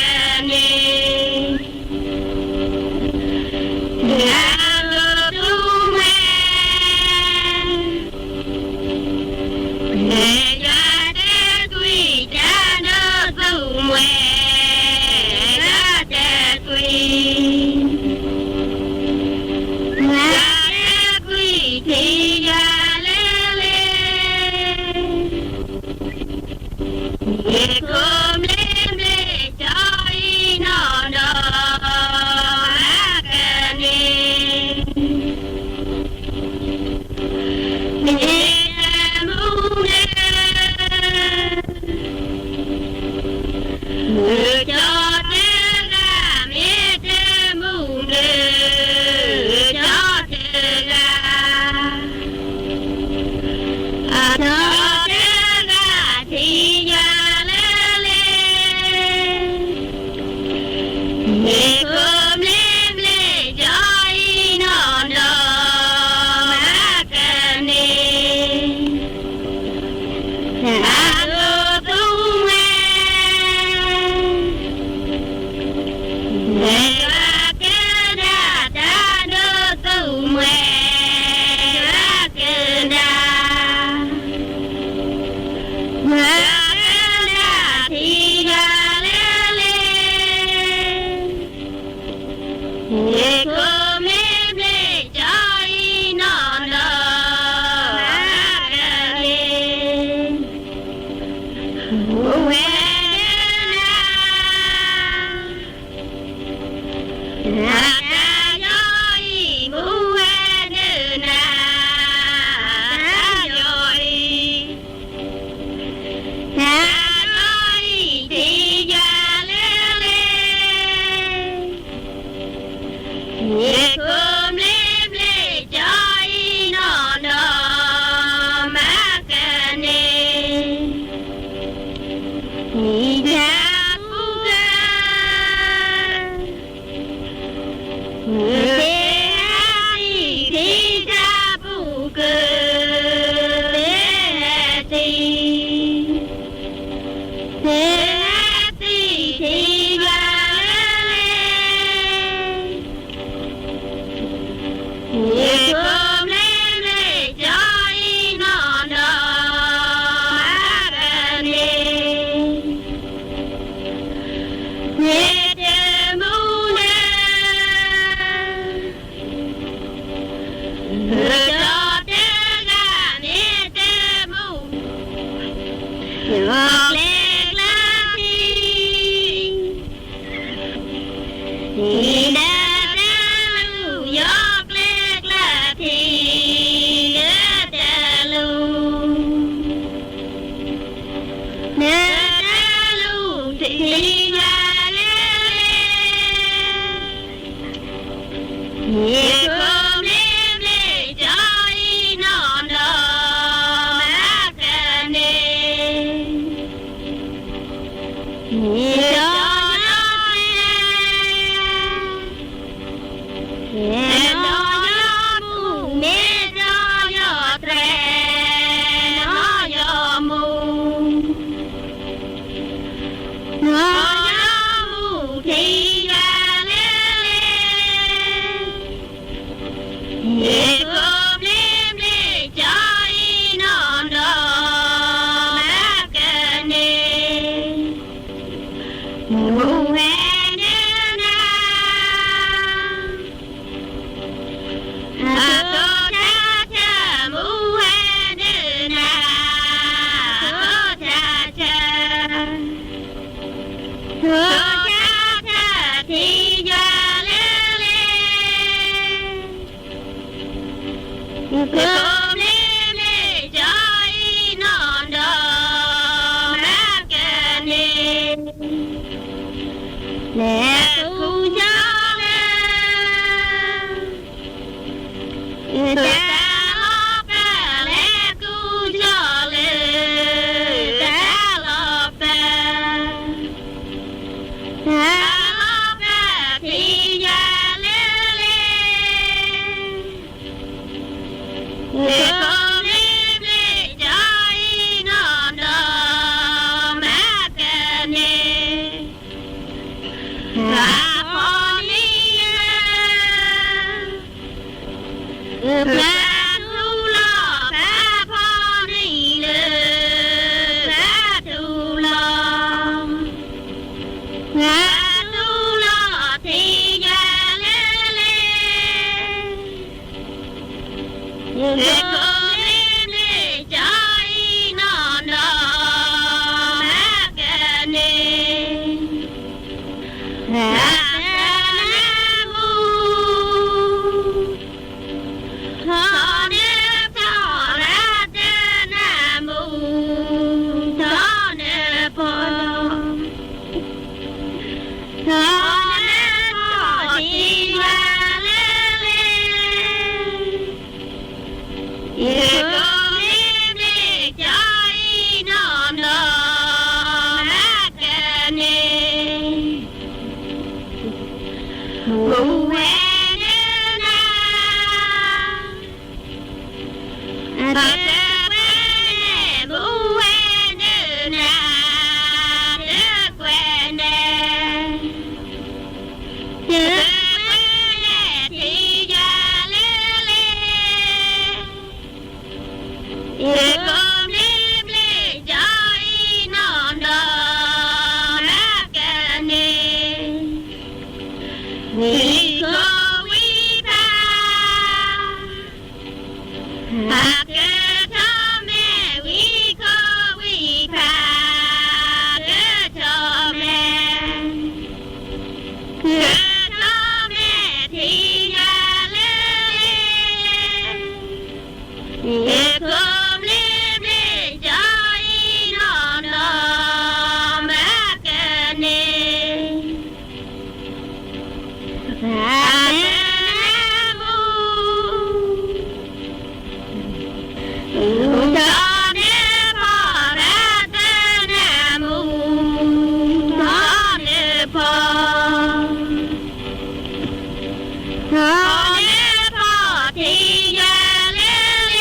ဒီးတဂၤမ့ၢ်တမူ ယကျဲကျါထံ ဒီးတလူၢ် ယကျဲကျါထံ ဒီးတလူၢ် ဒီးတလူၢ်ထံယၤလၢ ယခိၣ်ဘျ့ဘျ့ကၠီအံၤနီၢ်နီၢ်မၤကန့ၢ် ယနီၢ်ယီၢ်မူ မ့ၢ်နီၢ်ယီၢ်တြဲၤ နီၢ်ယီၢ်မူ နီၢ်ယီၢ်မူထံယၤလၢ ယခိၣ်ဘျ့ဘျ့ကၠီအံၤနီၢ်နီၢ်မၤကန့ၢ် မူဝဲဒၣ်နၤ အတိၢ်ဆါဆါ မူဝဲဒၣ်နၤ အတိၢ်ဆါဆါ တိၢ်ဆါဆါထံယၤလၢလၢ ယခိၣ်ဘျ့ဘျ့ကၠီအံၤနီၢ်နီၢ်မၤကန့ၢ် လဲၤကူၣ်ကၠီလၢ တၢ်လီၢ်ပၢ လဲၤကူၣ်ကၠီလၢ တၢ်လီၢ်ပၢ တၢ်လီၢ်ပၢထံယၤလၢလၢ ယခိၣ်ဘျ့ဘျ့ကၠီအံၤနီၢ်နီၢ်မၤကန့ၢ် တၢ်ဖီနံၤလၢ ပှၤထူလီၤ တၢ်ဖီနံၤလၢ ပှၤထူလီၤ ပှၤထူလီၤထံယၤလၢလၢ ယခိၣ်ဘျ့ဘျ့ကၠီအံၤနီၢ်နီၢ်မၤကန့ၢ် ရၤတနၢမူ ထီၣ်နၢဖီ ရၤတနၢမူ ထီၣ်နၢဖီ ထီၣ်နၢဖီထံယၤလၢလၢ ယခိၣ်ဘျ့ဘျ့ကၠီအံၤနီၢ်နီၢ်မၤကန့ၢ် မူဝဲဒၣ်နၤ အတပှဲၤန့ၣ် မူဝဲဒၣ်နၤ တပှဲၤန့ၣ် တပှဲၤန့ၣ်ထံယၤလၢလၢ ယခိၣ်ဘျ့ဘျ့ကၠီအံၤနီၢ်နီၢ်မၤကန့ၢ် ဝံခိၣ်ဝံဖး အကထီၣ်မဲာ် ဝံခိၣ်ဝံဖး ကထီၣ်မဲာ် ကထီၣ်မဲာ်ထံယၤလၢလၢ ယခိၣ်ဘျ့ဘျ့ကၠီအံၤနီၢ်နီၢ်မၤကန့ၢ် ရၤတနၢမူ ထီၣ်နၢဖီ ရၤတနၢမူ ထီၣ်နၢဖီ ထီၣ်နၢဖီ ထံယၤလၢလၢ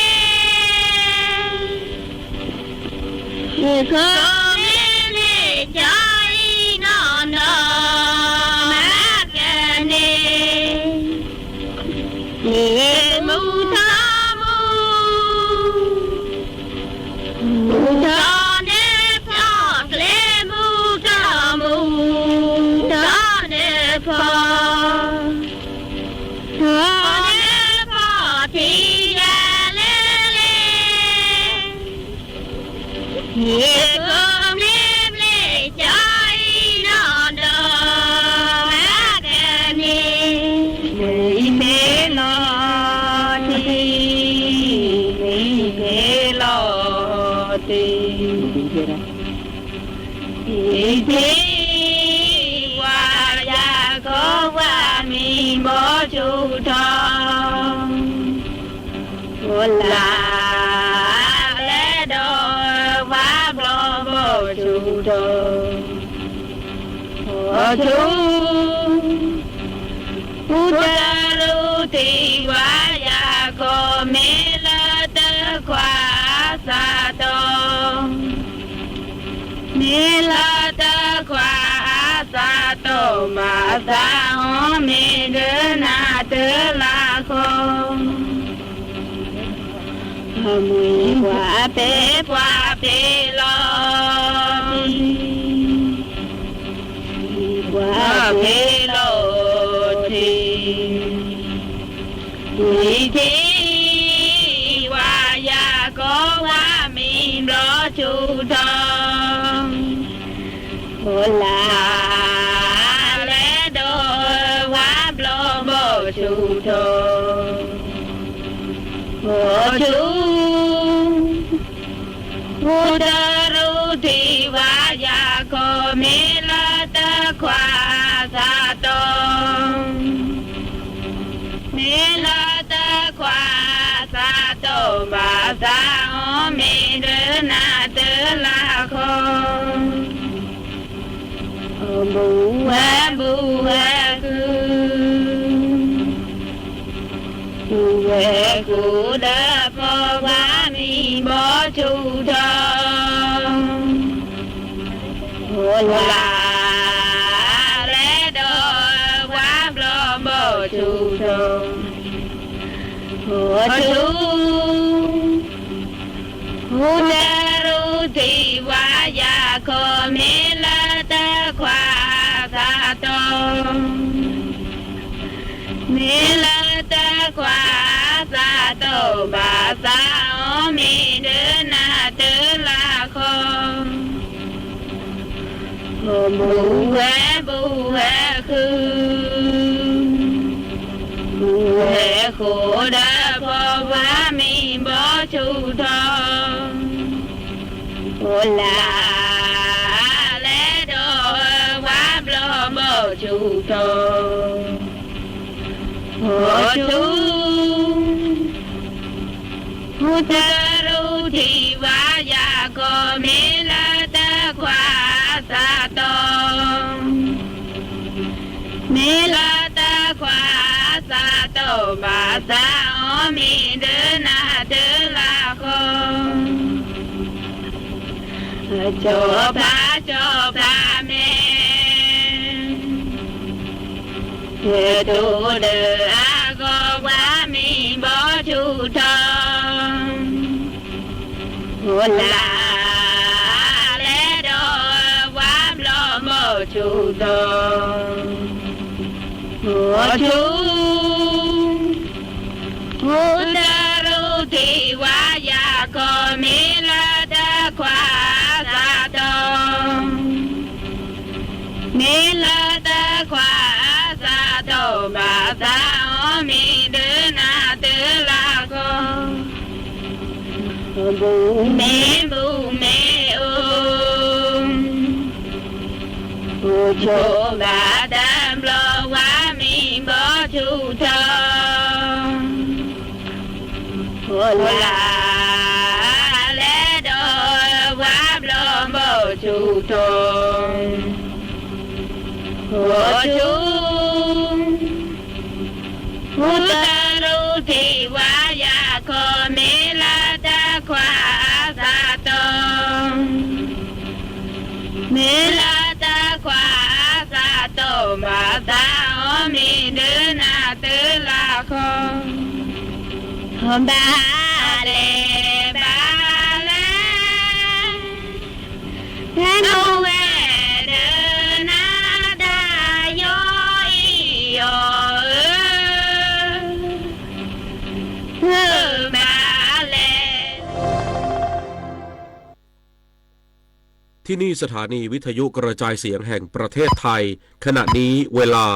ယခိၣ်ဘျ့ဘျ့ကၠီအံၤနီၢ်နီၢ်မၤကန့ၢ် မူထီၣ်မူ မူထီၣ်နၢဖီ ကျဲမူထီၣ်မူ ထီၣ်နၢဖီ ထီၣ်နၢဖီ အိၣ်လၢ်လၢဒီးပှၤဘျီဘီဆူၣ်ထီၣ်, အိၣ်ဆူၣ်, ဟူတရူးထံဝါယၤကိး မ့ၢ်လၢတခွါအစးတီၢ်, မ့ၢ်လၢတခွါအစးတီၢ် ဘၣ်သးအီၤ မ့ၢ်ဒၢနၤတလးဃီ အမ့ၢ်ပှၤဖဲပှၤဖဲလီၤ, ပှၤဖဲလီၤထံ, ထံထံဝါယၤကိး ပှၤမ့ၢ်ဘျီဆူၣ်ထီၣ်, အိၣ်လၢ်လၢဒီးပှၤဘျီဘီဆူၣ်ထီၣ်, အိၣ်ဆူၣ်, ဟူတရူးထံဝါယၤကိး မ့ၢ်လၢတခွါအစးတီၢ်, မ့ၢ်လၢတခွါအစးတီၢ် ဘၣ်သးအီၤ မ့ၢ်ဒၢနၤတလးဃီ ဘူးဝဲဘူးဝဲဃုာ်, ဘူးဝဲဃုာ်ဒီးပှၤ ပှၤမ့ၢ်ဘီဆူၣ်ထီၣ်, အိၣ်လၢ်လၢဒီး ပှၤဘျီဘီဆူၣ်ထီၣ်, အိၣ်ဆူၣ်, ဟူတရူးထံဝါယၤကိး မ့ၢ်လၢတခွါအစးတီၢ်, မ့ၢ်လၢတခွါအစးတီၢ် ဘၣ်သးအီၤ မ့ၢ်ဒၢနၤတလးဃီ ဘူးဝဲဘူးဝဲဃုာ်, ဘူးဝဲဃုာ်ဒီးပှၤ ပှၤမ့ၢ်ဘီဆူၣ်ထီၣ်, အိၣ်လၢ်လၢဒီး ပှၤဘျီဘီဆူၣ်ထီၣ်, အိၣ်ဆူၣ်, ဟူတရူးထံဝါယၤကိး မ့ၢ်လၢတခွါအစးတီၢ်, မ့ၢ်လၢတခွါအစးတီၢ် ဘၣ်သးအီၤ မ့ၢ်ဒၢနၤတလးဃီ ကၠီဖးကၠီဖးမဲာ်, ယတိၢ်ဒီးအဂီၢ် ပှၤမ့ၢ်ဘီဆူၣ်ထီၣ်, အိၣ်လၢ်လၢဒီး ပှၤဘျီဘီဆူၣ်ထီၣ်, အိၣ်ဆူၣ်, ဟူတရူးထံဝါယၤကိး မ့ၢ်လၢတခွါအစးတီၢ်, မ့ၢ်လၢတခွါအစးတီၢ် ဘၣ်သးအီၤ မ့ၢ်ဒၢနၤတလးဃီ ဘူးမ့ၢ်ဘူးမ့ၢ်အိၣ်, အိၣ်ဆိးဘၣ်တၢ်ဘျီ ပှၤမ့ၢ်ဘီဆူၣ်ထီၣ်, အိၣ်လၢ်လၢဒီး ပှၤဘျီဘီဆူၣ်ထီၣ်, အိၣ်ဆူၣ်, ဟူတရူးထံဝါယၤကိး မ့ၢ်လၢတခွါအစးတီၢ်, မ့ၢ်လၢတခွါအစးတီၢ် ဘၣ်သးအီၤ မ့ၢ်ဒၢနၤတလးဃီ ဘၣ်လဲၣ်ဘၣ်လဲၣ်, ဟဲနုာ်ဝဲဒၢနၤတၢ်ယီအံၤယီဧၢ, ဘၣ်လဲၣ် ที่นี่สถานีวิทยุกระจายเสียงแห่งประเทศไทย ขณะนี้เวลา